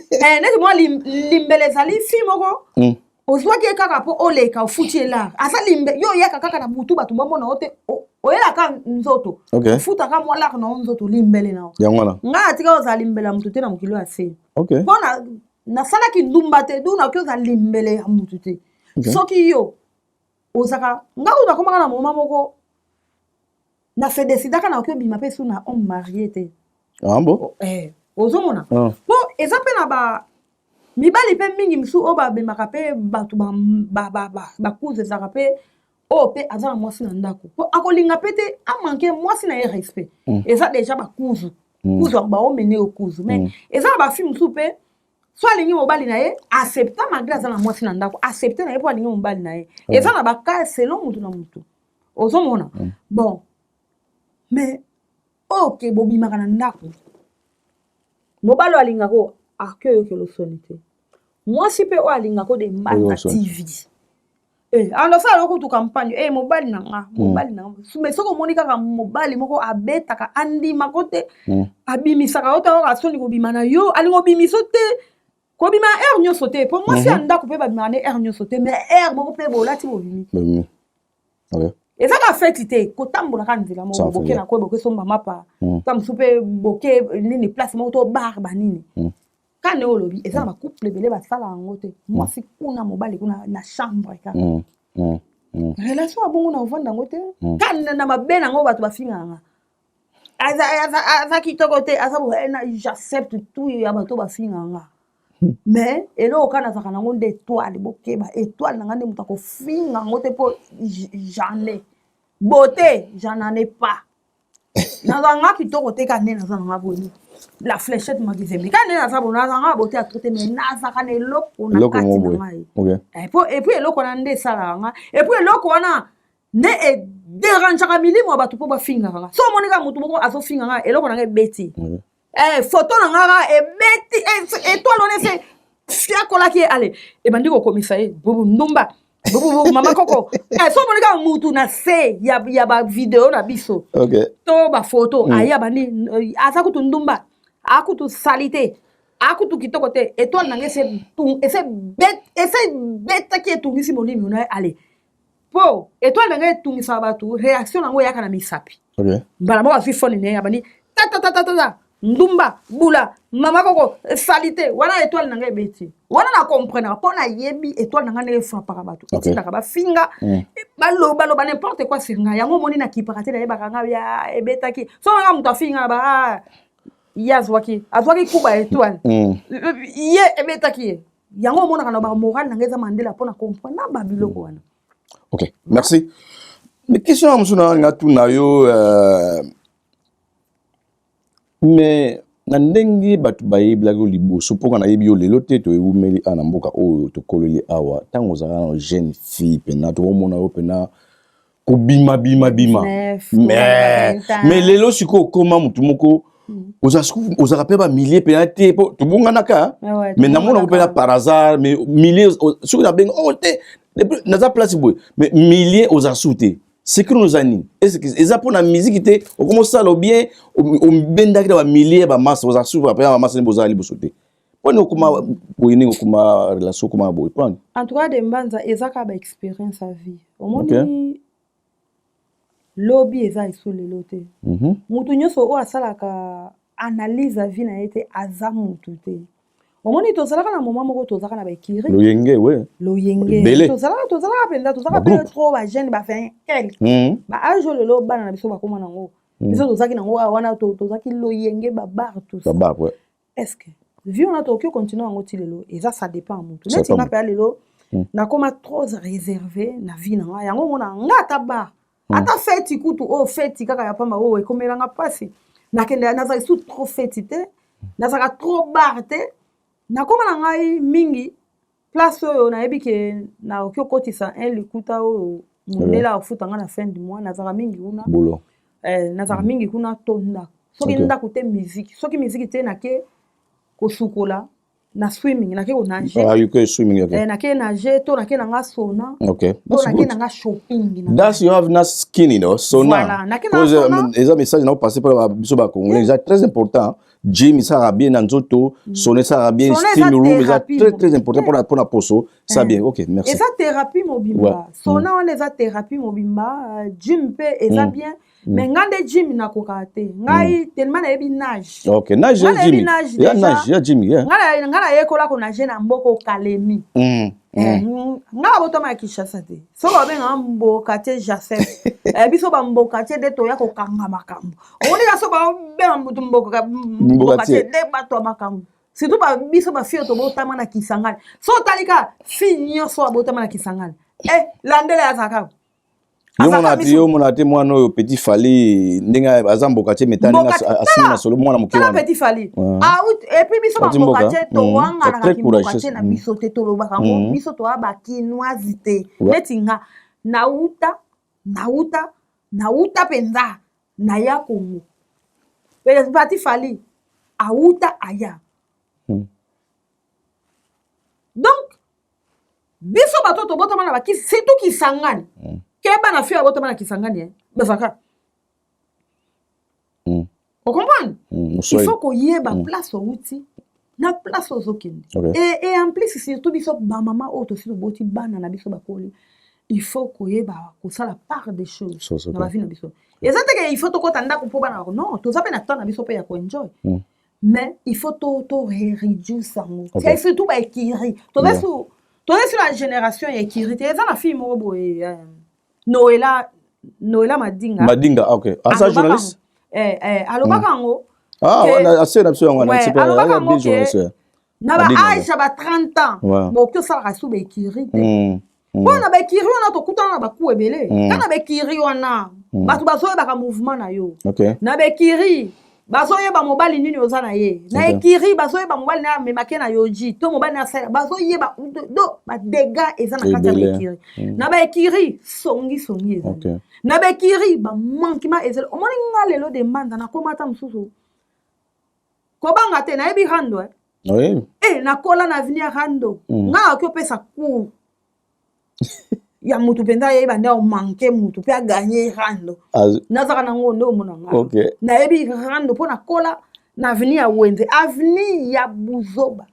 Eh, neti mwa limbele ezali fille moko. Ozwaki ye kaka mpo oleka ofuti ye lar aza limbe yo oyaka kaka na butu bato bamona yo te oyelaka nzoto ofutaka mwa lar na yo nzoto limbele na yo yango wana ngai atika ozala limbele ya motu te na mokili oyo ya se mpo nasalaki ndumba te du nakoki ozala limbele ya motu te soki yo ozaka ngai kutu nakomaka na moma moko na se decidaka nakoki obima mpe su na homme marie te. Ah bon? Eh, ozomona mpo eza mpe na ba mibali mpe mingi mosusu oyo babemaka mpe bato bakuzu ezalaka mpe oyo mpe aza na mwasi na ndako mpo akolinga mpe te amanke mwasi na ye respect. Eza deja bakuzu kuzu yango baomene yo kuzu mais eza na bafille mosusu mpe so alingi mobali na ye accepta malgré aza na mwasi na ndako accepte na ye mpo alingi mobali na ye. Eza na baka selon mutu na mutu ozomona. Bon mais oke bobimaka na ndako mobali oyo alingako ake oyokela osoni te mwasi mpe oyo alingako de Mbanza TV andosala lokutu campagne mobali na nga mobali na nga mais soki omoni kaka mobali moko abetaka andimako te abimisaka yo te ayoka soni kobima na yo alingi obimiso te kobima heure nyonso te po mwasi ya ndako mpe babimaka ne heure nyonso te mais heure moko mpe bolati bobimi. Eza ka feti te kotambola kaka nzela moko boke na koye boke somba mapa ta mosusu mpe boke nini place moko to bar banini ka nde olobi eza na bacouple ebele basala yango te mwasi kuna mobali kuna na chambre kaka relation ya bongo na ovanda yango te ka na mabe nango bato bafingaka nga aza kitoko te aza j'accepte tout ya bato bafingaka nga mais eloko kaka nazalaka nango nde étoile bokeba étoile na nga nde moto akofinga yango te mpo j'en ai beauté j'en en ai pas nazala nga kitoko te kaka nde naza nanga boye la fléchette makizembe kaka nde naza boye nazala nga beauté ya trop te mais nazalaka na eloko na kati na ngai et puis eloko wana nde esalaka nga et puis eloko wana nde ederangeaka milimo ya bato mpo bafingaka nga so omoni kaka motu moko azofinga nga eloko na nga ebeti photo na nga kaka ebeti étoile wana ese fiakolaki ye ale ebandi kokomisa ye bubu ndumba bubu mama koko so omoni kaka mutu na se ya bavideo na biso to bafoto aye abandi aza kutu ndumba akutu salite akutu kitoko te étoile na nga ese ebetaki etungisi molimo na ye ale po étoile na ngai etungisaka bato réaction nango eyaka na misapi mbala moko azwi fone na ye abandi tatatatata ndumba bula mama koko salite wana étoile na ngai ebeti wana na comprenaka mpo nayebi étoile na ngai ndenge efrappaka bato etindaka bafinga balobaloba n'importe quoi sur ngai yango omoni nakipaka te nayebaka ngai ya ebetaki so nanga moto afinga na ba ye azwaki azwaki kuba étoile ye ebetaki ye yango omonaka na bamoral na ngai eza mandela mpona comprendre na babiloko wana. Ok, merci. Mais question ya mosusu na nga tuna yo mais na ndenge bato bayebelaki yo liboso mpoka nayebi yo lelo te toewumeli awa na mboka oyo tokoleli awa ntango ozalaka na jeune fille mpena tokomona yo mpena kobima bima bima mais lelo sikoyo okoma motu moko ozalaka mpe bamilie mpena te po tobunganaka mais namonako mpena par hasard mais milie soki nabenga oh te naza place boye mais milie oza su te secret oza nini eza mpona miziki te okoma osala bien obendaki na bamilie ya bamasa oza su mpe bamasa nde bozala liboso te mponi okoma boye ndenge okoma relation okoma boye mponi. En tout cas de Mbanza eza kaka baexpérience ya vie omoni lobi eza esu lelo te mutu nyonso oyo asalaka analyse ya vie na ye te aza mutu te omoni tozalaka na moment moko tozalaka na baekiri loyenge we loyenge tozalaka mpenza tozalaka mpe trop bajeune ba 20 quelque baage oyo lelo bana na biso bakóma nango. Biso tozalaki nango awa wana, tozalaki loyenge, babar, tout ça. Babar, ouais. Est ce que vie wana tokoki continue yango ti lelo? Eza, ça dépend ya motu. Neti nga mpe ya lelo, nakoma trop réservé na vie na nga. Yango omona nga ata bar, ata feti kutu oyo, feti kaka ya pamba oyo ekomelanga mpasi. Nakende, nazalaki su trop feti te, nazalaka trop bar te. Nakoma na ngai mingi place oyo nayebi ke nakoki okotisa un likuta oyo mondele akofuta nga na fin du mois. Nazalaka mingi kuna. Boulot. Nazalaka mingi kuna to ndako. Soki ndako te, musique. Soki musique te, nake kosukola na swimming, nake konage. Ah, you swimming, okay. Nake nage to nake nanga sauna. To nake nanga shopping. That's you have na skin, sauna. Voilà, nake na sauna. Eza message na passer par biso ba Congolais, eza très important. Gym esalaka bien na nzoto, sauna esalaka bien, steam room eza très très important mpona poso ça bien. Ok, merci. Eza thérapie mobimba. Sauna wana eza thérapie mobimba. Gym mpe eza bien, mais nga nde gym nakokaka te. Ngai tellement nayebi nage. Ok, nage ya gym, ya nage ya gym, yeah. Nga nayekola konage na mboka Okalemi. Nga nabotama ya Kinshasa te. Soki babengaka mboka te, Jacef, biso bamboka te nde toya kokanga makambo. Omonika so babenga mutu mboka te nde bato ya makambo, surtout biso bafille tobotama na Kisangani. So otali kaka fille nyonso abotama na Kisangani, landela azalaka. Yo mona te mwana oyo Petit Fally, ndenge aza mboka te, meta ndenge asimi na solo, mwana moke. Wana Petit Fally, et puis biso bamboka te, towanganaka kimboka te na biso te, tolobaka yango. Biso toya bakinoise te. Neti nga nauta mpenza naya Kongo. Petit Fally auta aya. Donc biso bato tobotama na bakisi, surtout Kisangani. Ke bana fille abotama na Kisangani, bazalaka. Ocomprendre? Il faut koyeba place outi na place ozokende. Et en plus, surtout biso bamama oyo tosi toboti bana na biso bakoli, il faut koyeba kosala part des choses na bavie na biso. Eza te ke il faut tokɔta ndako mpo bana bako. Non, toza mpe na temps na biso mpe ya koenjoy, mais il faut to réduire yango. C'est surtout baécurie. Toza su toza sur la génération ya écurie te. Eza na fille moko boye, Noela, Noela Madinga. Madinga, ok, aza journaliste. Alobaka yango. Ah, ase na biso yango. Alobaka yango ke na baage ya ba 30 ans bokoki osalaka su baécurie te, mpo na baécurie wana tokutana na baku ebele. Ka na baécurie wana, bato bazoyebaka mouvement na yo. Na baécurie bazoyeba mobali nini oza na ye. Na écurie bazoyeba mobali na amemake na yoji to mobali na asala. Bazoyeba do badégâts eza na kati ya baécurie. Na baécurie songisongi ezali, na baécurie bamanquement ezali. Omoni nga lelo de Mbanza, nakoma ata mosusu kobanga te. Nayebi rando. E nakola na avenue ya rando. Nga nakoki opesa cours ya mutu mpenza ayeba nde omanke mutu mpe aganye rando. Nazaka nango nde omona nga nayebi rando mpo nakola na avenue ya Wenze, avenue ya buzoba,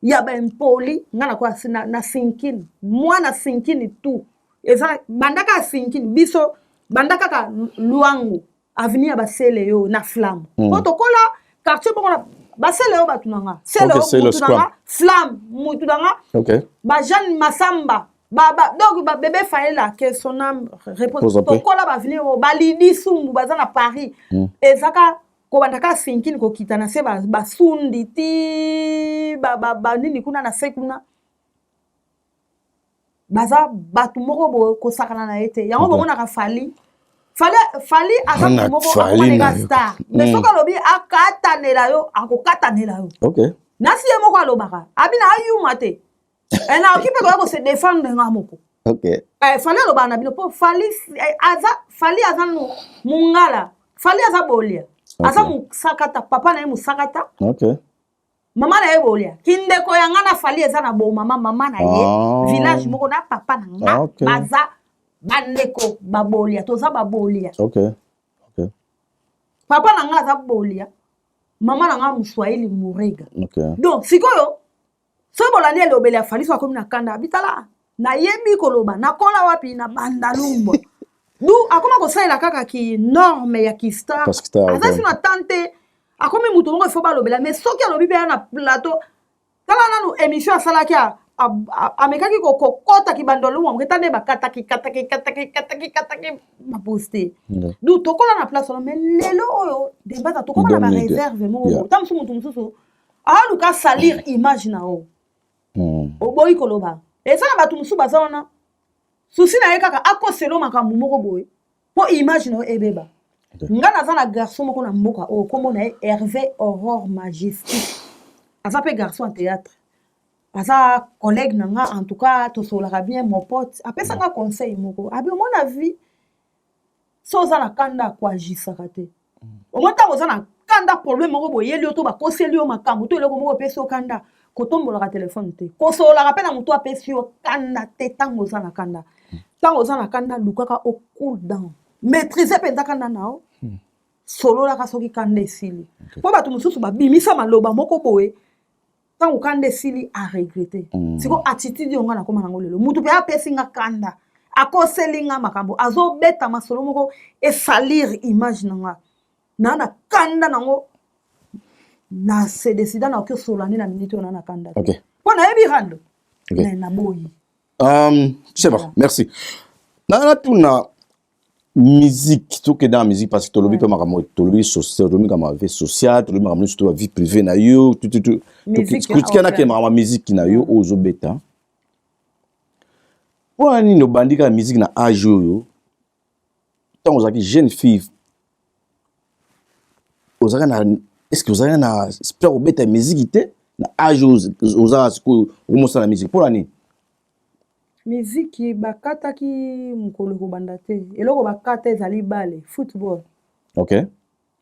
ya baimpoli. Nga nakola na Sinkini, mwana Sinkini tout eza banda kaka Sinkini. Biso banda kaka Lwangu, avenue ya basele yo na Flamme, po tokola quartier moko na basele oyo. Bato na nga sele oyo, mutu na nga Flamme, mutu na nga bajeanne Masamba donc babebe Faela, que son âme repose. Tokola baavenue oyo, balidi sumbu baza na Paris. Ezaka kobanda kaka Sinkini, kokita na se, basundi ti banini kuna na se kuna. Baza bato moko boye kosakana na ye te. Yango bomonaka Fally, Fally, Fally aza moto moko akomaneka star, mais soki alobi akatanela yo, akokatanela yo. Nasi ye moko alobaka abi na ayuma te, nakoki mpe koya kose défendre nga moko. Fally alobaka na bino mpo Fally aza, Fally aza mongala, Fally aza bolia, aza mosakata, papa na ye mosakata, mama na ye bolia. Kindeko ya nga na Fally eza na bomama, mama na ye village moko na papa na nga. Baza bandeko babolia, toza babolia. Papa na nga aza bolia, mama na nga moswahili murega. Donc sikoyo soki bolandi elobeli ya Fally, so akomi na kanda, abitala nayebi koloba nakola wapi na Bandalumbwa. Du akoma kosalela kaka ki norme ya kistar, aza si na tan te. Akomi moto moko ifo balobela, mais soki alobi mpe ya na plateau, tala nanu émission asalaki. Amekaki kokota kibando lumwa moke, tande bakataki kataki kataki kataki kataki baposte. Donc tokola na place wana, mais lelo oyo Dembaza tokoma na baréserve moko. Ta mosusu, motu mosusu aluka salir image na yo. Oboyi koloba. Eza na bato mosusu baza wana, susi na ye kaka akoselo makambo moko boye mpo image na yo ebeba. Nga naza na garçon moko na mboka oyo, nkombo na ye Hervé Aurore Majestique. Aza mpe garçon ya théâtre, aza collègue na nga. En tout cas, tosololaka bien, mon pote. Apesanga conseil moko, abi: "Omona vie, so oza na kanda, koagisaka te. Omoi ntango oza na kanda, problème moko boyeli yo to bakoseli yo makambo to eloko moko epesi yo kanda, kotombolaka telefone te, kosololaka mpe na motu apesi yo kanda te. Ntango oza na kanda, ntango oza na kanda, lukaka o cool down, maîtrise mpenza kanda na yo, sololaka soki kanda esili." Mpo bato mosusu babimisa maloba moko boye, ntango kanda esili, aregretter. Siko attitude oyo nga nakóma nango lelo, mutu mpe apesi nga kanda, akoseli nga makambo, azobeta masolo moko esalir image na nga, naa na kanda nango, na se décida nakoki osolola nde na minute oyo naa na kanda te, mpo nayebi rando. Mais naboyi. C'est bon, merci. Natuna musique, tokende na musique, parce que tolobi mpe makambo, tolobi social, tolobi makambo ya vie sociale, tolobi makambo nyonso to ba vie privée na yo. Musique. Tika nakende makambo ya musique na yo oyo ozobeta. Mpona nini obandi kaka musique na age oyo? Ntango ozalaki jeune fille, ozalaki na, est ce que ozalaki na esprit ya kobeta musique te? Na age oyo ozalaka sikoyo, okomosala musique, mpona nini? Miziki bakataki mokolo ekobanda te. Eloko bakata ezali balle, football.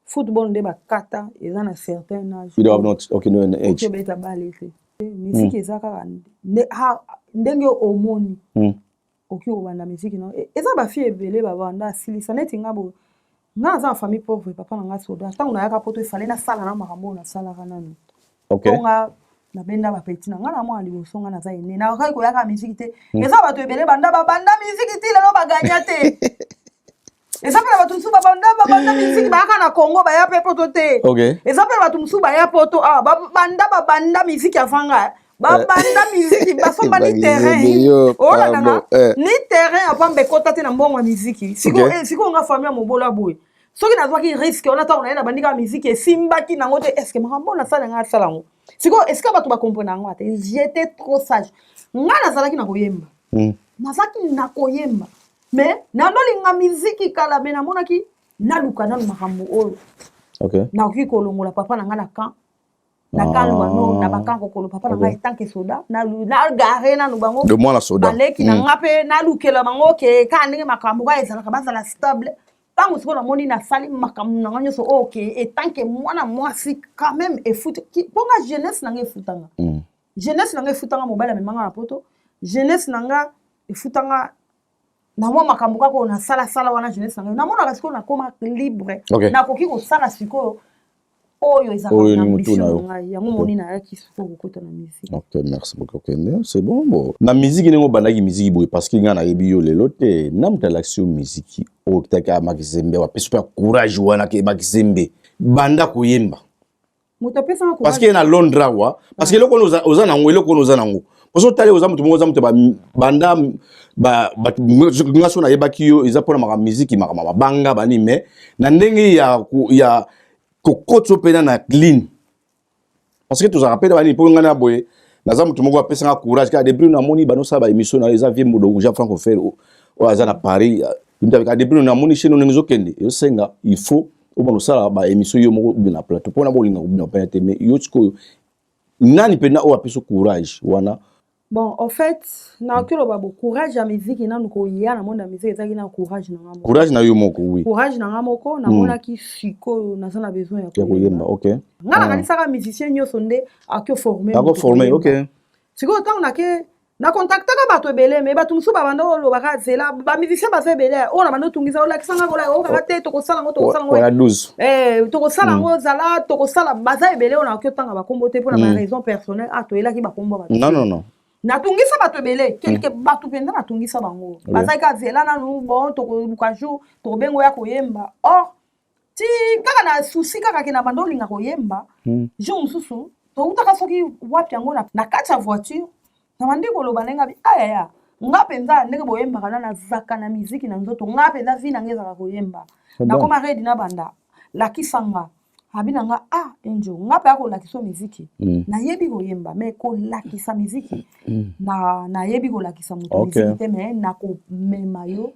Football nde bakata, eza na certain âge. You don't have not, okay, no age. Okobeta balle te. Miziki eza kaka ndenge omoni. Okoki kobanda miziki no. Eza bafille ebele babanda, asilisa. Neti nga boye, nga naza na famille pauvre, papa na nga soda. Ntango nayaka poto, efale nasala na makambo oyo nasalaka nanu. Mpo nga nabenda bapeti na nga na mwana liboso, nga naza ene, nakokaki koyaka miziki te. Eza bato ebele banda babanda miziki ti lelo baganya te. Eza mpe na bato mosusu babanda miziki, bayaka na Congo, baya mpe poto te. Eza mpe na bato mosusu baya poto awa, babanda miziki avanga, babanda miziki, basomba ni terrain. Olandanga ni terrain ya pamba ekota te na mbongo ya miziki. Sikoyo nga, famille ya mobola boye, soki nazwaki risque wana, ntango naye nabandi kaka miziki, esimbaki nango te, est-ce makambo nasala nga asala yango? Sikoyo esika bato bacomprendre yango te, j'étais trop sage. Nga nazalaki na koyemba. Nazalaki na koyemba, mais nandolinga miziki kala, mais namonaki naluka nanu makambo oyo nakoki kolongola papa na nga na camp, na camp Luano, na bacamp kokolo. Papa na ngai etanke soda, nagare nanu bango. De mwana soda. Baleki na nga mpe nalukela bango ke kaka ndenge makambo kaka ezalaka, bazala stable. Ntango sikoyo namoni nasali makambo na nga nyonso oyo ke etanke mwana mwasi quand même efuti, mpo nga jeunesse na nga efutanga. Jeunesse na nga efutanga mobali amemanga na poto. Jeunesse na nga efutanga na mwa makambo kaka oyo nasalasala wana. Jeunesse na ngai, namonaka sikoyo nakoma libre. Nakoki kosala sikoyo oyo ezalaka na ambition na ngai. Yango moni nayaki sikoyo kokota na musique. Ok, merci beaucoup. Ok, c'est bon. Bon, na musique, ndenge obandaki musique boye, parce que ngai nayebi yo lelo te, na moto alakisi yo musique oyo kitaki ya Makizembe, wapesi mpe ya courage wana ke Makizembe banda koyemba? Moto apesanga? Parce que na Londres awa, parce que eloko wana oza nango, eloko wana oza nango, poso otali, oza moto moko, oza moto banda bato. Nga so nayebaki yo, eza mpona makambo miziki, makambo mabanga bani, mais na ndenge ya kokotisa mpena na clean, parce que tozalaka mpe na banini. Mpo ngai na boye, naza moto moko apesanga courage kaka depuis namoni banosala baémission na yo, eza vie Modogo Jean Franco Fer oyo aza na Paris. Kaka depuis namoni chaîne ndenge ezokende, ezosenga il faut obana osala baémission yo moko obina plateau, mpona bolinga kobina mpena te. Mais yo sikoyo, nani mpena oyo apesa courage wana? Bon, en fait, nakoki oloba bo courage ya miziki nanu koya na monde ya miziki ezalaki na courage na nga moko. Courage na yo moko, oui. Courage na nga moko. Namonaki sikoyo naza na besoin ya ya koyemba. Nga nakanisaka musicien nyonso nde akoki oforme. Akoforme, ok. Sikoyo ntango nake nakontaktaka bato ebele, me bato mosusu babanda olobaka zela, bamusicien baza ebele oyo na banda otungisa, olakisanga kola okaka te, tokosala yango, tokosala yango. Wana 12. Tokosala yango, zala, tokosala. Baza ebele oyo nakoki otanga bakombo te mpona baraison personnelle. Ah, toyelaki bakombo ya bato. Non, non, non. Natungisa bato ebele, quelque bato mpenza natungisa bango. Bazalaki kazela nanu, bon, tokoluka jour tokobenga oya koyemba. Or ti kaka na susi kaka ke na banda olinga koyemba. Jour mosusu toutaka soki wapi yango, na kati ya voiture. Nabandi koloba ndenge abi ayaya nga mpenza ndenge boyembaka na nazaka na miziki na nzoto nga mpenza vie na nga ezalaka koyemba. Nakoma redi nabanda lakisa nga abi na nga ah Angel nga mpe akolakisa yo miziki. Nayebi koyemba mais kolakisa miziki na nayebi kolakisa moto miziki te mais nakomema yo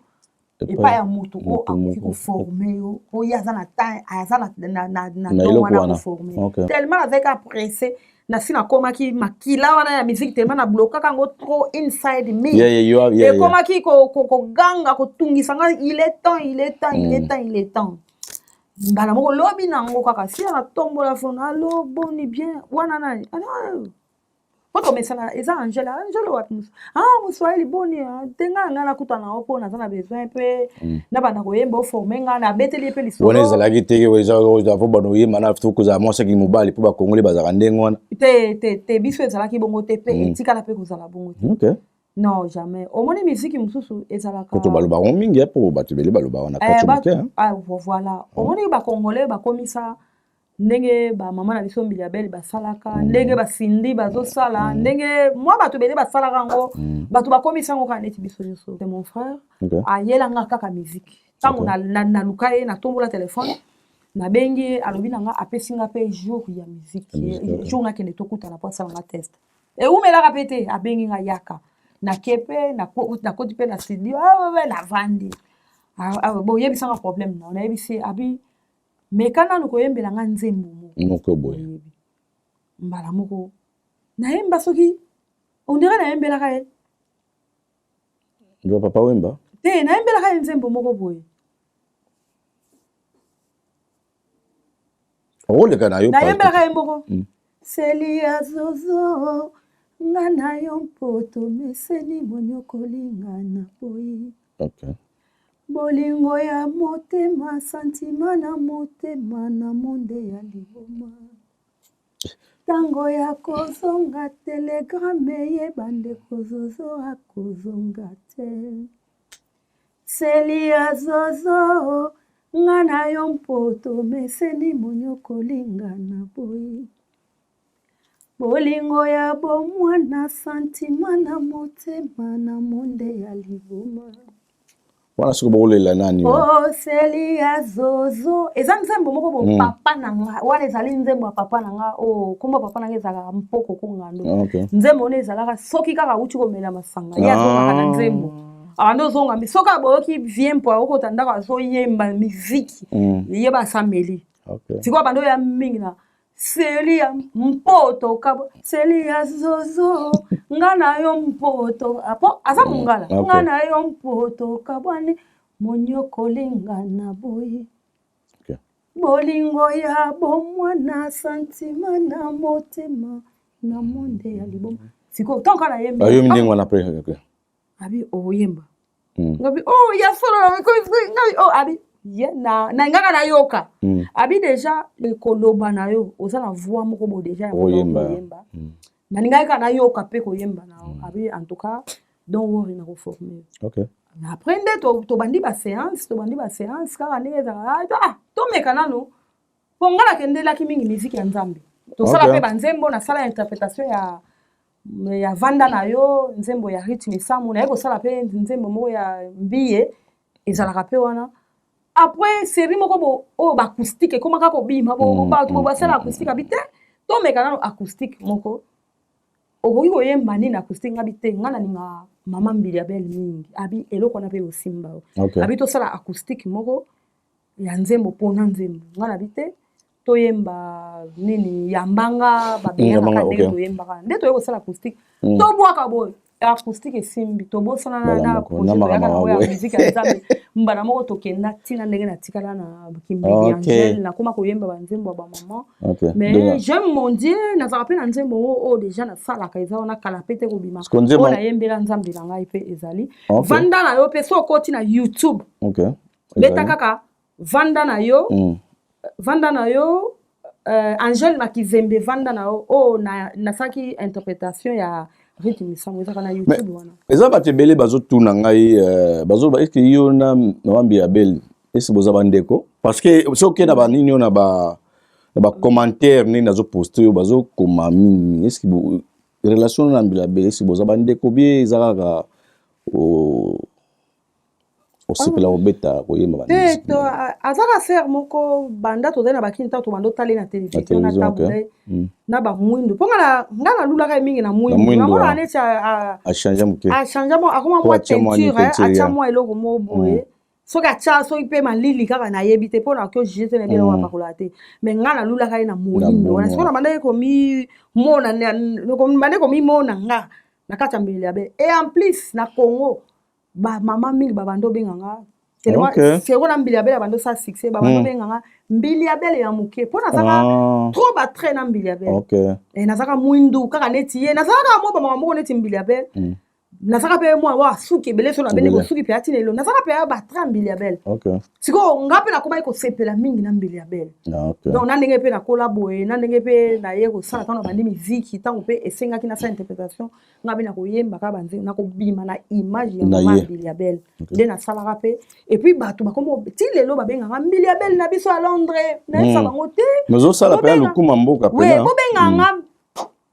epai ya moto oyo akoki koforme yo oyo ye aza na temps aza na don wana koforme. Tellement nazalaki kaka pressé nasi nakomaki makila wana ya musique tellement na blokaka yango trop inside me. Ekomaki koganga kotungisa nga il est temps, il est temps, il est temps, il est temps. Mbala moko lobi nango kaka sia natombola phone allo boni bien wana nani po tomesana eza Angela Angela wapi mosu ah moswahili boni te ngai na ngai nakuta na yo mpo naza na besoin mpe nabanda koyemba oforme ngai nabeteli ye mpe lisolo. Wana ezalaki te fo banda oyemba na fo kozala mwasi aki mobali mpo bakongoli bazalaka ndenge wana. Te te te, biso ezalaki bongo te mpe etikala mpe kozala bongo te. Non, jamais. Omoni miziki mosusu ezalaka koto balobaka ngo mingi mpo bato ebele balobaka na kati moke. Voilà, omoni bakongolais bakomisa ndenge bamama na biso Mbilia Bel basalaka, ndenge basindi bazosala, ndenge mwa bato ebele basalaka yango, bato bakomisa yango kaka neti biso nyonso. C'est mon frère ayelanga kaka miziki ntango naluka ye natombola telefone nabengi ye alobi na nga apesi nga mpe jour ya miziki jour nakende tokutana mpo asala nga test ewumelaka mpe te abengi nga yaka nake mpe nakoti mpe na studio navandi boyebisanga problème na nayebisi abi meka nanu koyembela nga nzembo moko boye. Mbala moko nayemba soki on dirait nayembelaka ye ndio Papa Wemba te nayembelaka ye nzembo moko boye. Okoleka na yo. Nayembelaka ye moko seli ya zozo nga na yo mpoto meseni monyokolinga na boyi. Bolingo ya motema santima na motema na monde ya liboma ntango ya kozonga telegrame ye bandeko zozo akozonga te seli ya zozo nga na yo mpoto meseni monyokolinga na boyi bolingo ya bomwana santima na motema na monde ya liboma. Wana soki bokolela nani? Oseli ya zozo eza nzembo moko bo papa na nga wana ezali nzembo ya papa na nga oyo kombo papa na nga ezalaka mpoko kongando. Nzembo wana ezalaka soki kaka awuti komela masanga ye azongaka na nzembo ande ozonga mi soki aboyoki vie mpo akokota ndako azoyemba miziki ye basameli sikoyo bando ya mingi na seli ya mpoto kabo seli ya zozo nga na yo mpoto po aza mongala nga na yo mpoto kabwani monyokolinga na boyi bolingo ya bomwana santima na motema na monde ya liboma sikoyo ntango kaka nayembi ayomi ndenge wana après abi oyemba ngabi oh ya solo ngabi oh abi ye na na ngaka nayoka abi déjà koloba na yo oza na voix moko bo déjà ya koyemba nalingaki kaka nayoka mpe koyemba na yo abi en tout cas don't worry na koforme. Après nde tobandi baséance tobandi baséance kaka ndenge ezalaka ah tomeka nanu mpo nga nakendelaki mingi miziki ya Nzambe tosala mpe banzembo nasala interprétation ya vanda na yo nzembo ya rythme esamu naye kosala mpe nzembo moko ya mbiye ezalaka mpe wana après série moko bo oyo baacoustique ekomaka kobima bato bo basala acoustique abi te tomeka nano acoustique moko okoki koyemba nini acoustique ngabi te nga nalinga mama Mbilia Bel mingi abi eloko wana mpe osimba yo abi tosala acoustique moko ya nzembo mpona nzembo nga nabi te toyemba nini ya mbanga babengaka ndenge toyembaka nde toye kosala acoustique tobwaka boye acoustique esimbi tobosana na projet toyaka nango ya musique ya Nzambe mbala moko tokenda ntina ndenge natikala na kimbili Angel nakoma koyemba banzembo ya bamama mais j'aime mon Dieu nazalaka mpe na nzembo ngo oyo déjà nasalaka eza wana kala mpe te kobima oyo nayembela Nzambe na ngai mpe ezali vanda na yo mpe so okoti na YouTube beta kaka vanda na yo vanda na yo Angèle Makizembe vanda na yo oyo nasalaki interprétation ya rythme misango ezaka na YouTube wana. Eza bato ebele bazotuna ngai bazoloba est-ce yo na mama Mbilia Bel est-ce boza bandeko parce que soki okei na banini oyo na ba commentaire nini nazoposte oyo bazokoma mingi est-ce Relation na Mbilia Bel esi boza bandeko bie eza kaka osepela kobeta koyemba ba musique? Te, aza ka sœur moko banda tozali na bakini, ntango tobanda otali na télévision na tabule na bamwindu, mpo nga nalulaka ye mingi na mwindu, namonaka neti achange moke. Achange, akoma mwa teinture, atya mwa eloko moko boye. Soki atya, soki mpe malili kaka, nayebi te, mpo na ko juger te, nayebi eloko apakolaka te, mais nga nalulaka ye na moyindo wana. Sikoyo nabandaki komimona, bande komimona nga na kati ya Mbilia Bel. Et en plus, na Congo, bamama mingi babanda obenganga seko na Mbilia Bel, abanda osala succès, babanda obenganga Mbilia Bel ya moke, mpo nazalaka trop batrait na Mbilia Bel. Nazalaka mwindu kaka neti ye, nazalaka mwa bamaka moko neti Mbilia Bel. Nazalaka mpe mwa wa suki ebele, so nabende bosuki mpe atina elo, nazalaka mpe ya batrait Mbilia Bel. Sikoyo nga mpe nakomaki kosepela mingi na Mbilia Bel. Donc na ndenge mpe nakola boye, na ndenge mpe naye kosala, ntango nabandi miziki, ntango mpe esengaki nasala interprétation, nga mpe nakoyemba kaka banzembo, nakobima na image ya mama Mbilia Bel nde nasalaka mpe. Et puis bato bakomo ti lelo babengaka Mbilia Bel na biso ya Londres, nayebisa bango te. Ozosala mpe lokuma mboka. Bobenganga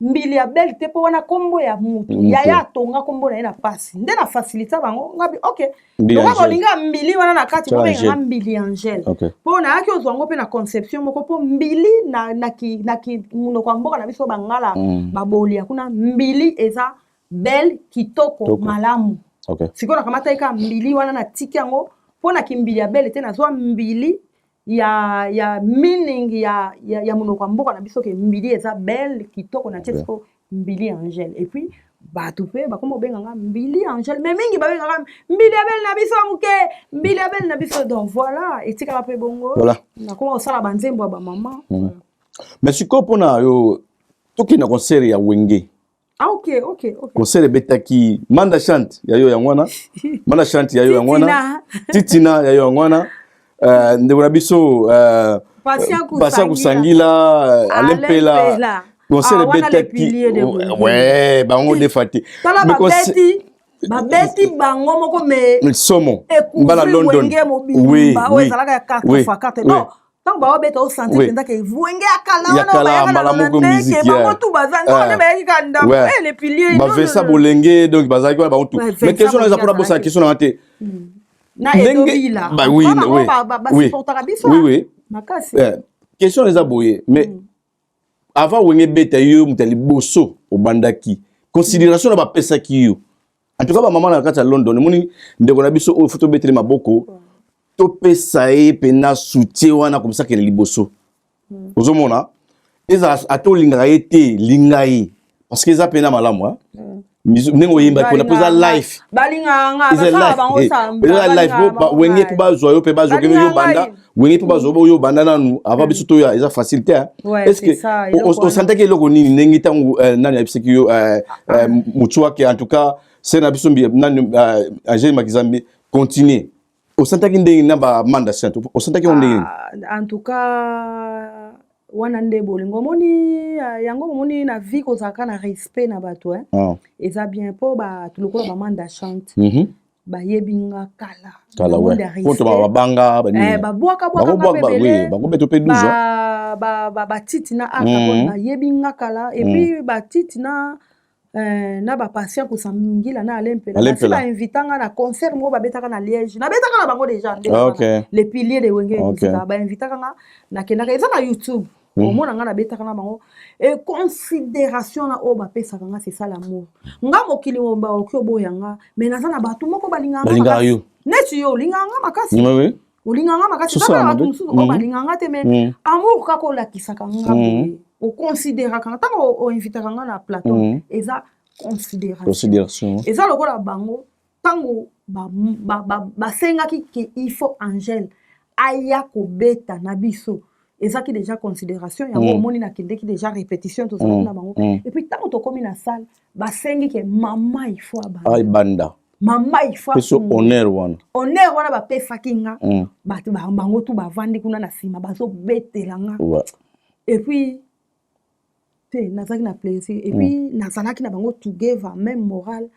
Mbilia Bel te, mpo wana nkombo ya mutu yaya atonga nkombo na ye na pasi nde na facilita bango. Ngabi ok, loka bolinga mbili wana na kati, bobenganga Mbili Angele, mpo nayaki ozwa yango mpe na conception moko, mpo mbili na monoko ya mboka na biso bangala, babolia kuna, mbili eza belle, kitoko, malamu. Sikoyo nakamataki kaka mbili wana, natiki yango mpo na kimbili ya belle te, nazwa mbili ya meaning ya monoko ya mboka na biso ke mbili eza belle, kitoko. Na tie sikoyo Mbili Angele, et puis bato mpe bakoma obenganga Mbili Angele, mais mingi babengaka Mbili ya Belle na biso ya moke, Mbili ya Belle na biso. Donc voilà, etikala mpe bongo. Nakoma kosala banzembo ya bamama. Mais sikoyo, mpona yo, tokende na concert ya Wenge. Ah, ok. Concert ebetaki Manda Chante ya yo yango wana, Manda Chante ya yo yango wana, Titina ya yo yango wana, ndeko na biso Patient Kusangila, Alain Mpela, concert ebetaki, ouais, bango defa te. Babeti bango moko me somo mbala London. Oui, oui, ezalaka ya 4 fois 4. Non, ntango baobeta, osentir mpenza ke Wenge ya kala. Ya kala, mbala moko musique. Bango tu baza nde bayaki ka ndambo, les piliers. Bavesa Bolenge, donc bazalaki wana bango tu. Mais question na eza mpona bosala question nanga te. Na Edobila. Oui. Basupportaka biso. Oui. Makasi. Question eza boye, mais avant Wenge beta, yo moto ya liboso obandaki, considération na bapesaki yo, en tout cas bamama na kati ya London, emoni ndeko na biso oyo, fo tobetele maboko, topesa ye mpena soutien wana, komisa kende liboso. Ozomona, ezala ata olingaka ye te, linga ye, parce que eza mpena malamu ndenge oyembaki mpona, mpo eza life. Eza life. Wenge mpo bazwa yo, mpe bazwa yo banda Wenge, mpo bazwa oyo banda nanu avant biso toya, eza facile te. Est ce que osantaki eloko nini ndenge ntango nani ayebisaki yo, motu wake, en tout cas se na biso nani, Angele Makizambi, continue, osantaki ndenge na bamanda Chante, osantaki yango ndenge nini? En tout cas, wana nde bolingo. Omoni yango, omoni na vie, kozalaka na respect na bato, eza bien, mpo bato lokola bamanda Chante bayebi nga kala. Kala, ouais, babanga. Babwaka bwaka ebele, bakobeta mpe 12. Batiti na aka bayebi nga kala, et puis batiti na bapatient Kosangila na Alain Mpela, basi bainvita nga na concert moko babetaka na Liège, nabetaka na bango déjà nde les piliers de Wenge Musica bainvitaka nga, nakendaka, eza na YouTube, omona nga nabetaka na bango. E considération na oyo bapesaka nga, c'est ça l'amour. Nga mokili baoki oboya nga, mais naza na bato moko balingaka nga. Yo neti yo olingaka nga makasi, olingaka nga makasi. Eza na bato mosusu oyo balingaka nga te, mais amour kaka olakisaka nga boye, oconsidéraka nga, ntango oinvitaka nga na plateau, eza considération. Eza lokola bango ntango basengaki ke il faut Angèle aya kobeta na biso, ezalaki déjà considération yango. Omoni, nakendeki déjà répétition, tozalaki na bango. Et puis ntango tokómi na salle, basengi ke mama il faut abanda, mama il faut peso honneur wana. Honneur wana bapesaki nga, bato bango tu bavandi kuna na nsima, bazobetela nga. Et puis te, nazalaki na plaisir, et puis nazalaki na bango together, même moral.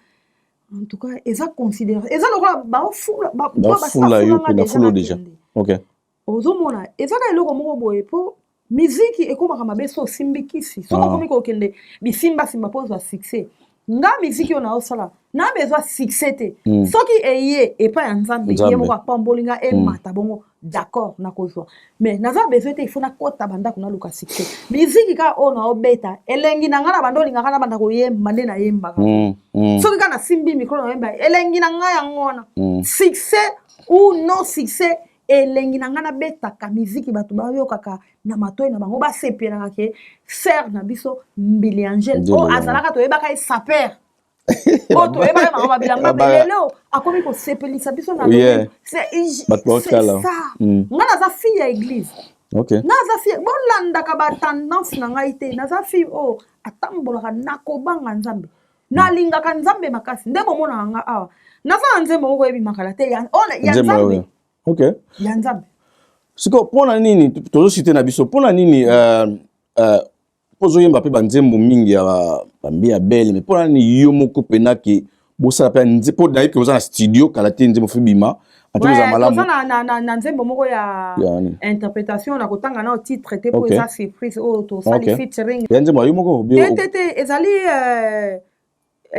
En tout cas, eza considération, eza lokola baofula. Bafula yo mpe na fulo déjà, ok. Ozomona, ezaka eloko moko boye mpo. Miziki ekomaka mabe so osimbi kisi, soki okomi kokende bisimbasimba mpo ozwa succès. Nga miziki oyo naosala na bezwa succès te. Soki eye epai ya Nzambe, ye Nzambe. moko apamboli nga, emata bongo, d'accord, nakozwa. Mais naza besoin te il faut nakɔta bandako naluka succès. Miziki kaka oyo naobeta, elengi na nga na banda olingaka na banda koyemba nde nayembaka. Soki kaka nasimbi micro, nayemba, elengi na ngai yango wana. Succès ou non succès, elengi na ngai nabetaka miziki, bato bayokaka na matoi na bango, basepelaka ke sœur na biso Mbili Angele Nzembo oyo yango. Azalaka, toyebaka ye sapeur oyo toyebaka bango babilamba, me lelo akomi kosepelisa biso na lolemo. Bato C'est baotala. ça. Nga naza fille ya église. Naza fille, bolandaka batendance na ngai te. Naza fille oyo atambolaka nakobanga Nzambe, nalingaka Nzambe makasi. Nde bomonaka nga awa, naza na nzembo moko oyebimakala te ya oyo ya Nzembo Nzambe. oyo. Ok. Ya Nzambe. Sikoyo, mpona nini tozociter na biso, mpona nini mpo ozoyemba mpe banzembo mingi ya bambi ya bele, mais mpona nini yo moko mpena ke bosala mpe mpo nayebi ke oza na studio kala te, nzembo fo bima ante kozala malamu? Toza na nzembo moko ya Ya nini? interprétation. Na kotanga nao titre te mpo eza surprise oyo tosali featuring. Ya nzembo ya yo moko? Te, te, te, ezali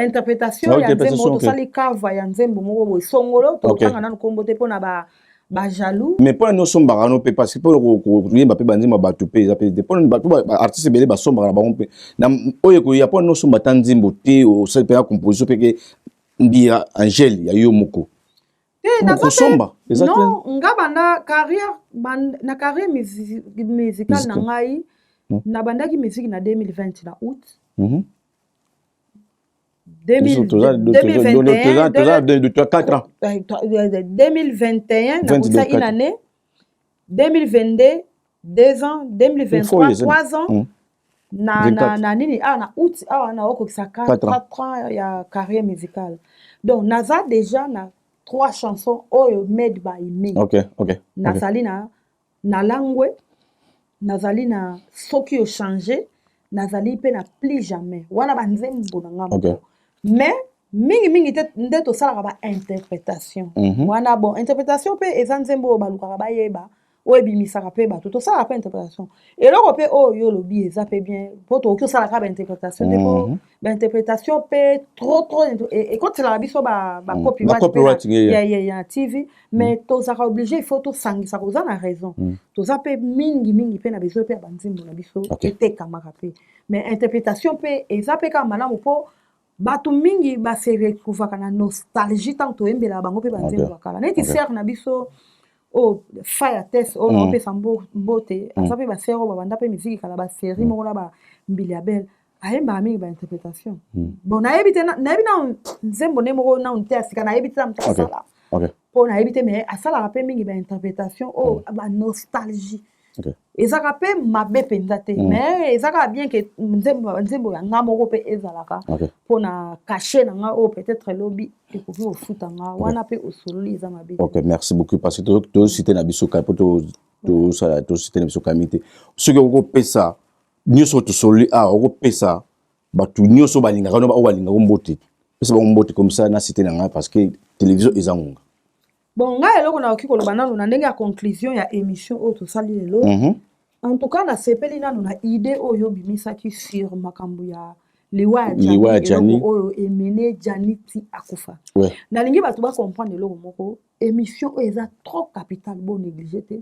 interprétation Ah, ya nzembo interprétation, oyo ok. tosali cover ya nzembo moko boye songolo. Totanga nanu nkombo te mpona bajaloux. Mais mpona nini osombaka no mpe? Parce que mpona koyemba mpe banzembo ya bato mpe eza mpe te. Mpona bato, baartiste ebele basombaka na bango mpe na oyo ekoya. Mpona nini osomba ata nzembo te, osali mpe ya composition mpe ke Mbia Angele ya yo moko? Te, naza te. Kosomba eza te? Non, nga banda carrière, na carrière musicale na Musical. ngai, nabandaki musique na 2020 na août. 2021. Toza 4 ans. 2021 nakokisa 22, une année, 2022 2 ans, 2023 3 ans. Na 24. Na nini awa, na août awa naokokisa 4 ans. 4 ans ya carrière musicale. Donc naza déjà na trois chansons oyo made by me. Nazali na langwe, nazali na soki ochange, nazali mpe na plus jamais. Wana banzembo na nga moko. Mais mingimingi te nde tosalaka bainterprétation wana. Bon, interprétation mpe eza nzembo oyo balukaka bayeba, oyo ebimisaka mpe bato. Tosalaka mpe interprétation. Eloko mpe oyo yo olobi eza mpe bien, mpo tokoki osalaka bainterprétation te, mpo bainterprétation mpe trop trop ekotiselaka biso Ba copyright, bacopyright ya TV. Mais tozalaka obligé, il faut tosangisaka. Oza na raison. Toza mpe mingimingi mpe na besoin mpe ya banzembo na biso etekamaka mpe. Mais interprétation mpe eza mpe kaka malamu, mpo bato mingi base retrouvaka na nostalgie ntango toyembelaka bango mpe banzembo ya kala, neti sœur na biso oyo Fire Test oyo naopesa mbote. Aza mpe basœur oyo babanda mpe miziki kala, basérie moko na bambili ya bele, ayembaka mingi bainterprétation. Bon, nayebi te, nayebi na nzembo nde moko nanu te ya sika, nayebi te na moto asala, mpo nayebi te. Mais asalaka mpe mingi bainterprétation oyo banostalgie. Ezalaka mpe mabe mpenza te, mais eza kaka bien ke nzembo ya nga moko mpe ezalaka mpona cachet na nga oyo peut-être elobi ekoki kofuta nga wana mpe. Osololi, eza mabe te. Ok, merci beaucoup, parce que tozociter na biso kai mpo tosala, tozociter na biso kami te. Soki okopesa nyonso oyo tosololi awa, okopesa bato nyonso balingaka no, oyo balingaka mbote, pesa bango mbote comme ça na cité na ngai, parce que télévision eza ngonga. Bon, ngai eloko nakoki koloba nanu na ndenge ya conclusion ya émission oyo tosali lelo, en tout cas nasepeli nanu na idée oyo obimisaki sur makambo ya liwa ya Liwa ya Gianni, Gianni. eloko oyo emene Gianni ti akufa. Nalingi bato bacomprendre eloko moko: émission oyo eza trop capital, bonéglige te.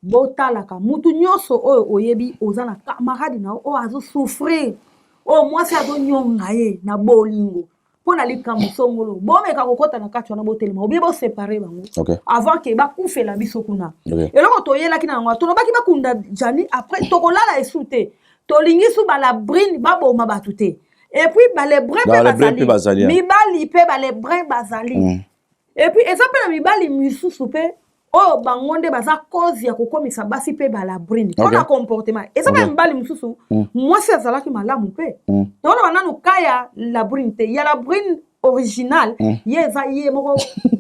Botalaka mutu nyonso oyo oyebi oza na camarade na yo oyo azosouffrir, oyo mwasi azonyonga ye na bolingo mpo na likambo songolo, bomeka kokɔta na kati wana, botelema obie boséparer bango avant ke bakufela biso kuna. Eloko toyelaki na yango, tolobaki bakunda Gianni, après tokolala esu te. Tolingi su balabrine baboma bato te. Et puis balebrun mpe Balebrun mpe bazali, bazali ah. mibali mpe balebrun bazali. Et puis eza mpe na mibali misusu mpe oyo bango nde baza cause ya kokomisa basi mpe balabrine mpona comportement. Eza mpe mibali mosusu, mwasi azalaki malamu mpe toloba nanu ka ya labrine te, ya labrine original. Ye eza ye moko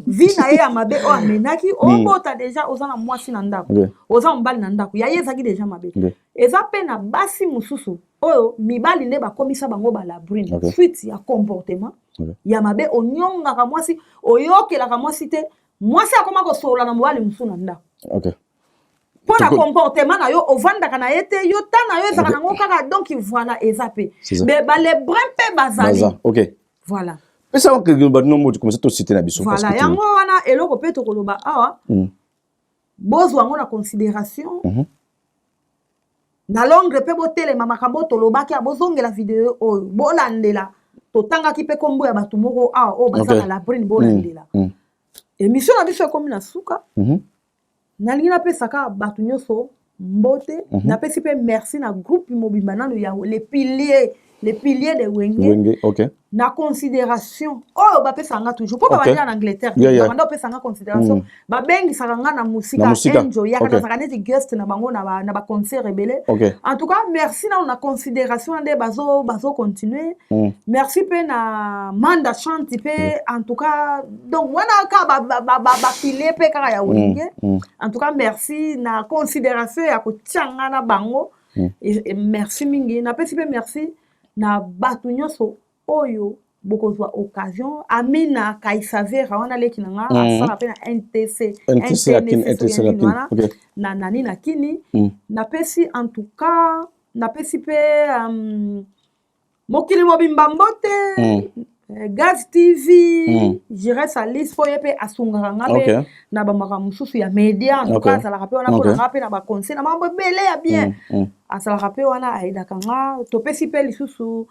vie na ye ya mabe oyo amenaki. Obota déjà, oza na mwasi na ndako, oza mobali na ndako ya ye, ezalaki déjà mabe. Eza mpe na basi mosusu oyo mibali nde bakomisa bango balabrine suite ya comportement ya mabe. Onyongaka mwasi, oyokelaka mwasi te, mwasi akoma kosolola na mobali mosusu na ndako. Mpo na comportement na yo, ovandaka na ye te, yo ta na yo ezalaka nango kaka. Donc voilà, eza mpe mais balebrun mpe bazali. Voilà. Pesa bato no moto comme ça tosite na biso. Voilà, yango wana eloko mpe tokoloba awa, bozwa yango na considération. Na Londres mpe botelema, makambo tolobaki, bozongela video oyo, bolandela. Totangaki mpe nkombo ya bato moko awa oyo baza na Labrine, bolandela. Émission na biso ekomi na suka. Nalingi napesaka bato nyonso mbote. Napesi mpe merci na groupe mobimba nano ya les piliers, les piliers de Wenge, Wenge, okay. Na considération oyo bapesaka nga toujours, mpo babandela na Angleterre, babanda opesanga considération, babengisaka nga na mosika, enjo yaka, nazalaka neti guest na bango na baconcert ebele. En tout cas, merci nano na considération nde bazo continuer. Merci mpe na Manda Chanti mpe, en tout cas. Donc wana kaka bapilier mpe kaka ya Wenge. En tout cas, merci na considération ya kotia nga na bango. Merci mingi. Napesi mpe merci na bato nyonso oyo bokozwa occasion. Amina Kaisavera wana, leki na nga, asala mpe na NTC, wana na nani, na Kini. Napesi, en tout cas, napesi mpe mokili mobimba mbote. Gaz TV, Jires Alice, mpo ye mpe asungaka nga mpe na bamakambo mosusu ya média. En tout cas, azalaka mpe wana mpona nga mpe na baconseil na makambo ebele ya bien. Azalaka mpe wana, ayedaka nga. Topesi mpe lisusu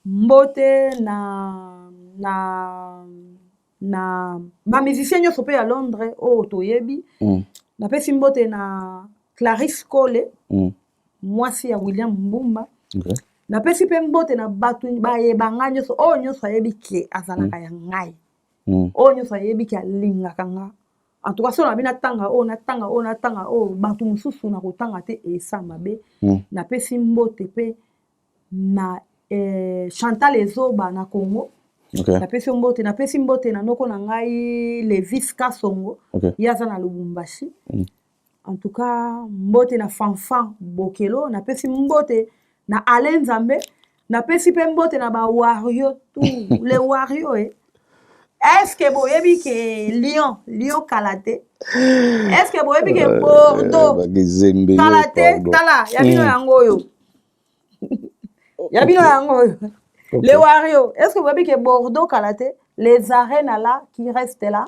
mbote na bamusicien nyonso mpe ya Londres oyo toyebi. Napesi mbote na Clarisse Cole, mwasi ya William Mbumba. Napesi mpe mbote na bato bayeba nga nyonso, oyo nyonso ayebi ke azalaka ya ngai, oyo nyonso ayebi ke alingaka nga. En tout cas, so nabi natanga oyo, natanga oyo, natanga oyo, bato mosusu na kotanga te, esa mabe. Napesi mbote mpe na Chantal Ezoba na Congo. Napesi yo mbote. Napesi mbote na noko na ngai Levis Kasongo. Ye aza na Lubumbashi. En tout cas, mbote na Fanfan Bokelo. Napesi mbote na Alain Nzambe. Napesi mpe mbote na bawario, tous les wario. Est ce que boyebi ke Lyon, Lyon kala te? Est ce que boyebi ke Bordeaux kala te? Tala ya bino, yango oyo ya bino, yango oyo, les wario. Est ce que boyebi ke Bordeaux kala te, les arènes là qui restent là?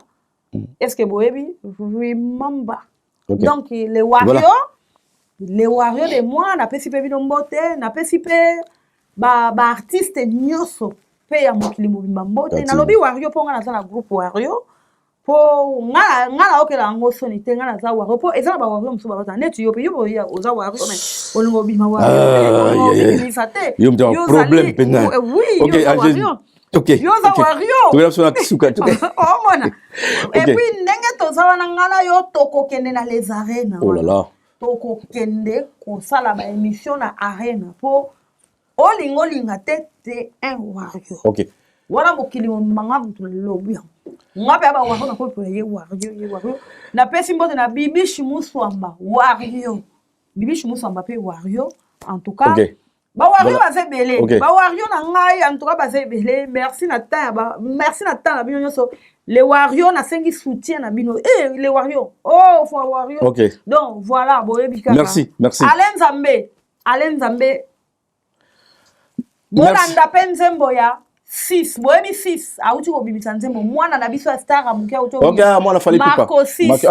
Est ce que boyebi? Remember. Donc les wario, voilà. Les wario de moi, napesi mpe bino mbote. Napesi mpe baartiste ba nyonso mpe ya mokili mobimba mbote. Nalobi wario mpo nga naza na groupe wario, mpo nga naokela yango soni te. Nga naza wario mpo eza na bawario mosusu babaza neti yo mpe, yo mpe oza wario, mais olingo obima wario, obimisa te. Yo problème mpenza. Oui, yo oza wario. Yo oza wario, omona. Et puis ndenge toza wana, nga na yo tokokende na les arènes. Oh là là. Tokokende kosala baémission na arène, mpo olinga olinga te te, un wario. Wana mokili manga moto nalobi yango, nga mpe ya bawario, nakopola ye wario, ye wario. Napesi mbote na Bibishi Muswamba wario, Bibishi Muswamba mpe wario. En tout cas, bawario baza ebele. Bawario na ngai, en tout cas, baza ebele. Merci na temps, merci na temps na bino nyonso. Les wario, nasengi soutien na bino. Eh, les wario, oh fo wario. Donc voilà, boyebi kaka. Merci, merci. Alain Nzambe, Alain Nzambe, bolanda mpe nzembo ya 6. Boyebi 6 awuti kobimisa nzembo, mwana na biso ya star abuki, awuti. Mwana Fally. Marco 6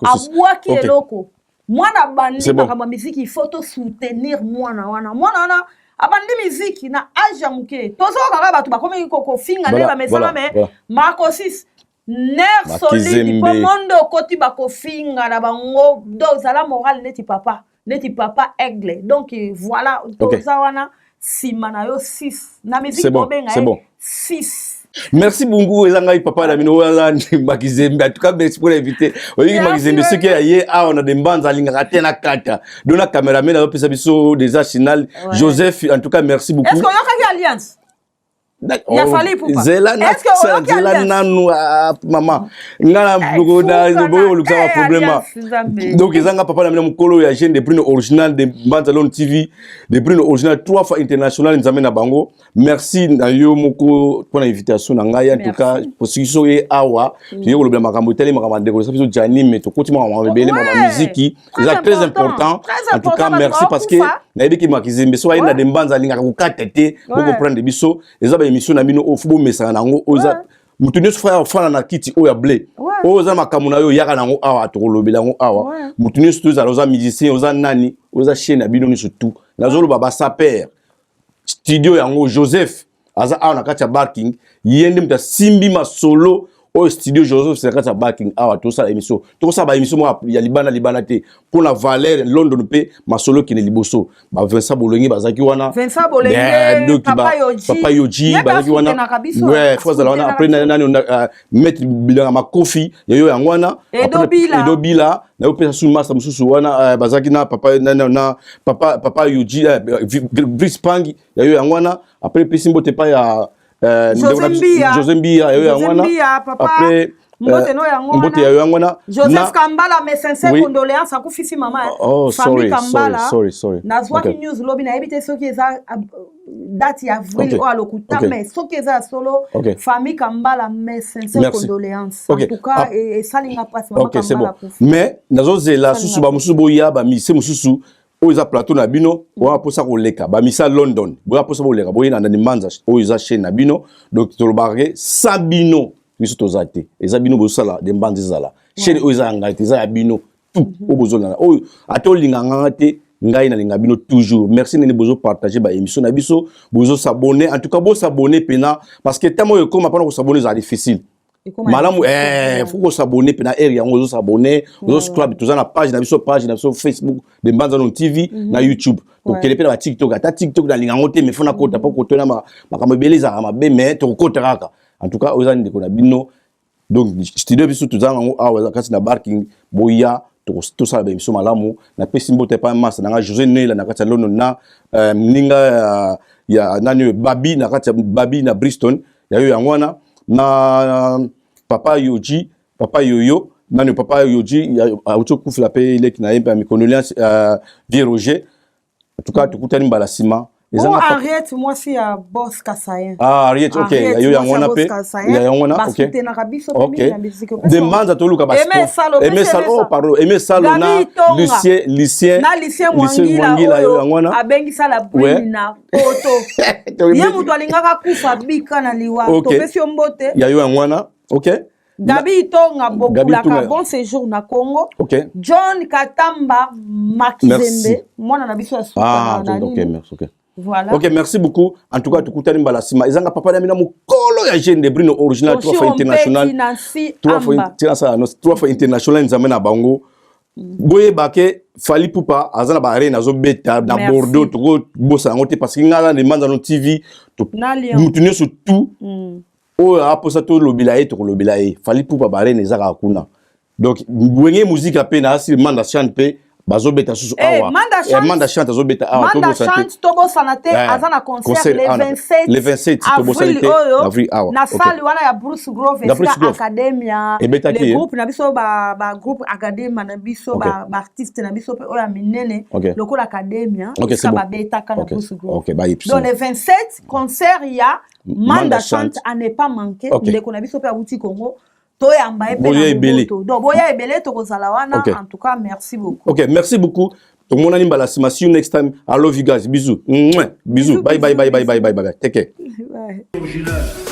abwaki eloko. Mwana abandi makambo ya miziki, il faut tosoutenir mwana wana. Mwana wana abandi miziki na age ya moke. Tozoka kaka bato bakomi kofinga nde bamesana, mais Marco 6 nerf solide, mpo monde okoti, bakofinga na bango. Donc ozala moral neti papa, neti papa Aigle. Donc voilà, toza wana nsima na yo 6 na miziki, tobenga ye 6. Merci beaucoup. Eza ngai papa na bino wana Makizembe. En tout cas, merci pour l'invité. Oyoki Makizembe, soki aye awa na Dembanza, alingaka te na kata do na cameraman azopesa biso déjà final. Joseph, en tout cas, merci beaucoup. Est ce que oyokaki alliance? Ya Fally Ipupa. Zela na zela nanu ah, mama nga na boyo kolukisa ba problème donc eza nga papa na bino mokolo ya jeune de Bruno original de Mbanza Lone TV de Bruno original trois fois international nzambe na bango. Merci na yo moko mpo na invitation na ngai. En tout cas posiki so ye awa toye kolobela makambo etali makambo ya ndeko biso Gianni, mais tokoti makambo ebele, makambo ya miziki eza très important. En tout cas merci, parce que nayebi ki Makizembe so aye na de Mbanza alingaka kokata te. Bocomprendre biso, eza baémission na bino oyo fo bomesana na yango. Oyo eza moto nyonso fa ofanda na kiti oyo ya ble oyo oza makambo na yo, oyaka nango awa, tokolobela yango awa. Moto nyonso tozala, oza musicien, oza nani, oza chaîne ya bino nyonso tout. Nazoloba basaper studio yango, Joseph aza awa na kati ya Barking, ye nde moto asimbi masolo oyo. Studio Joseph na kati ya Barking awa, tosala émission, tokosala baémission moko ya libanda libanda te mpo na valeur London mpe masolo ekende liboso. Ba Vincent Bolenge bazalaki wana. Vincent Bolenge, Papa Yoji. Papa Yoji bazalaki wana, ouais, fo azala wana. Après nani, maître Bilanga Makofi ya yo yango wana. Edo Bila. Edo Bila na yo pesa su masa mosusu wana, bazalaki na papa na papa Yoji, Brice Pangi ya yo yango wana. Après pesi mbote pa ya José Mbia. José Mbia ya yo yango wana. Après mbote no yango. Mbote ya yo yango wana. Joseph Kambala, mes sincères condoléances, akufisi mama. Oh, sorry, sorry, sorry, sorry. Nazwaki news lobi, nayebi te soki eza date ya avril oyo alokuta, mais soki eza ya solo, famille Kambala, mes sincères condoléances. En tout cas esalinga mpasi, mama Kambala. Mais nazozela susu bamosusu boya, bamise mosusu oyo eza plateau na bino oya mposa koleka, bamisa London boya mposa boleka, boye na Ndani Mbanza oyo eza chaîne na bino. Donc tolobaka ke sa bino biso toza te, eza bino bozosala de Mbanza ezala chaîne oyo eza ya ngai te, eza ya bino tout oyo bozolanda. Oyo ata olinga nganga te, ngai nalinga bino toujours. Merci ndenge bozopartage baémission na biso, bozosabonner. En tout cas bosabonner mpena, parce que ntango oyo ekóma mpona kosabonner ezala difficile. Malamu faut kosabonner mpe na aire yango, ozosabonner, ozosubscribe. Toza na page na biso Facebook de Mbanza Non TV, na YouTube, tokende mpe na baTikTok. Ata TikTok nalinga yango te, mais fo nakota mpo kotona makambo ebele ezalaka mabe, mais tokokota kaka. En tout cas oyo eza ndeko na bino. Donc studio biso toza yango awa kasi na Barking, boya tosala baémission malamu. Napesi mbote epai masa na nga José Nela na kati ya London, na ninga ya nani oyo Babi na kati ya Babi na Bristol ya yo yango wana, na papa Yoji, papa Yoyo nani, papa Yoji auti okufela mpe leki na ye mpe ya condoléance, vieux Roger. En tout cas tokutani mbala nsima. Henriette, mwasi ya Boss Kasayen. Ah, Henriette, ok, yo yango wana mpe ya yango wana, ok. Ok, de Mbanza toluka ba Aimé Salo, oh pardon, Aimé Salo na Lucien, Lucien. Na Lucien Mwangila oyo yango wana. Abengisa la brune na poto ye, moto alingaka kufa bika na liwa. Topesi yo mbote. Ya yo yango wana, ok. Gabi Itonga Bokulaka, bon séjour na Congo. John Katamba Makizembe, mwana na biso ya suka. Ah, na ok, merci, ok. Voilà. Ok, merci beaucoup. En tout cas, tukutani mbala sima. Ezanga papa na mina mokolo ya jeune de Bruno original, trois fois international. Trois fois, trois fois international nzambe na bango. Boyeba ke Fally Ipupa aza na baarene azobeta na Bordeaux, tokobosa yango te, parce que ngai na Mbanza No TV, mutu nyonso tout oyo aposa tolobela ye, tokolobela ye. Fally Ipupa baarene eza kaka kuna. Donc Wenge Muzika mpe na asili Manda Chante mpe bazobeta susu awa. Manda Chante azobeta awa. Manda Chante, tobosana te, aza na concert le 27 le 27 avril oyo avril awa na salle wana ya Bruce Grove, esika Academia, le groupe na biso, bagroupe Academia na biso, baartiste na biso mpe oyo ya minene lokola Academia, esika babetaka na Bruce Grove. Donc le 27, concert ya Manda Chante à ne pas manquer. Ndeko na biso mpe awuti Congo, toyamba ye mpe na moto. Donc boya ebele, tokozala wana. En tout cas merci beaucoup. Ok, merci beaucoup, tomonani mbala nsima. See you next time. I love you guys. Bisous. Mouah. Bisous, bye bye bye bye bye bye bye, take care. Bye. Original.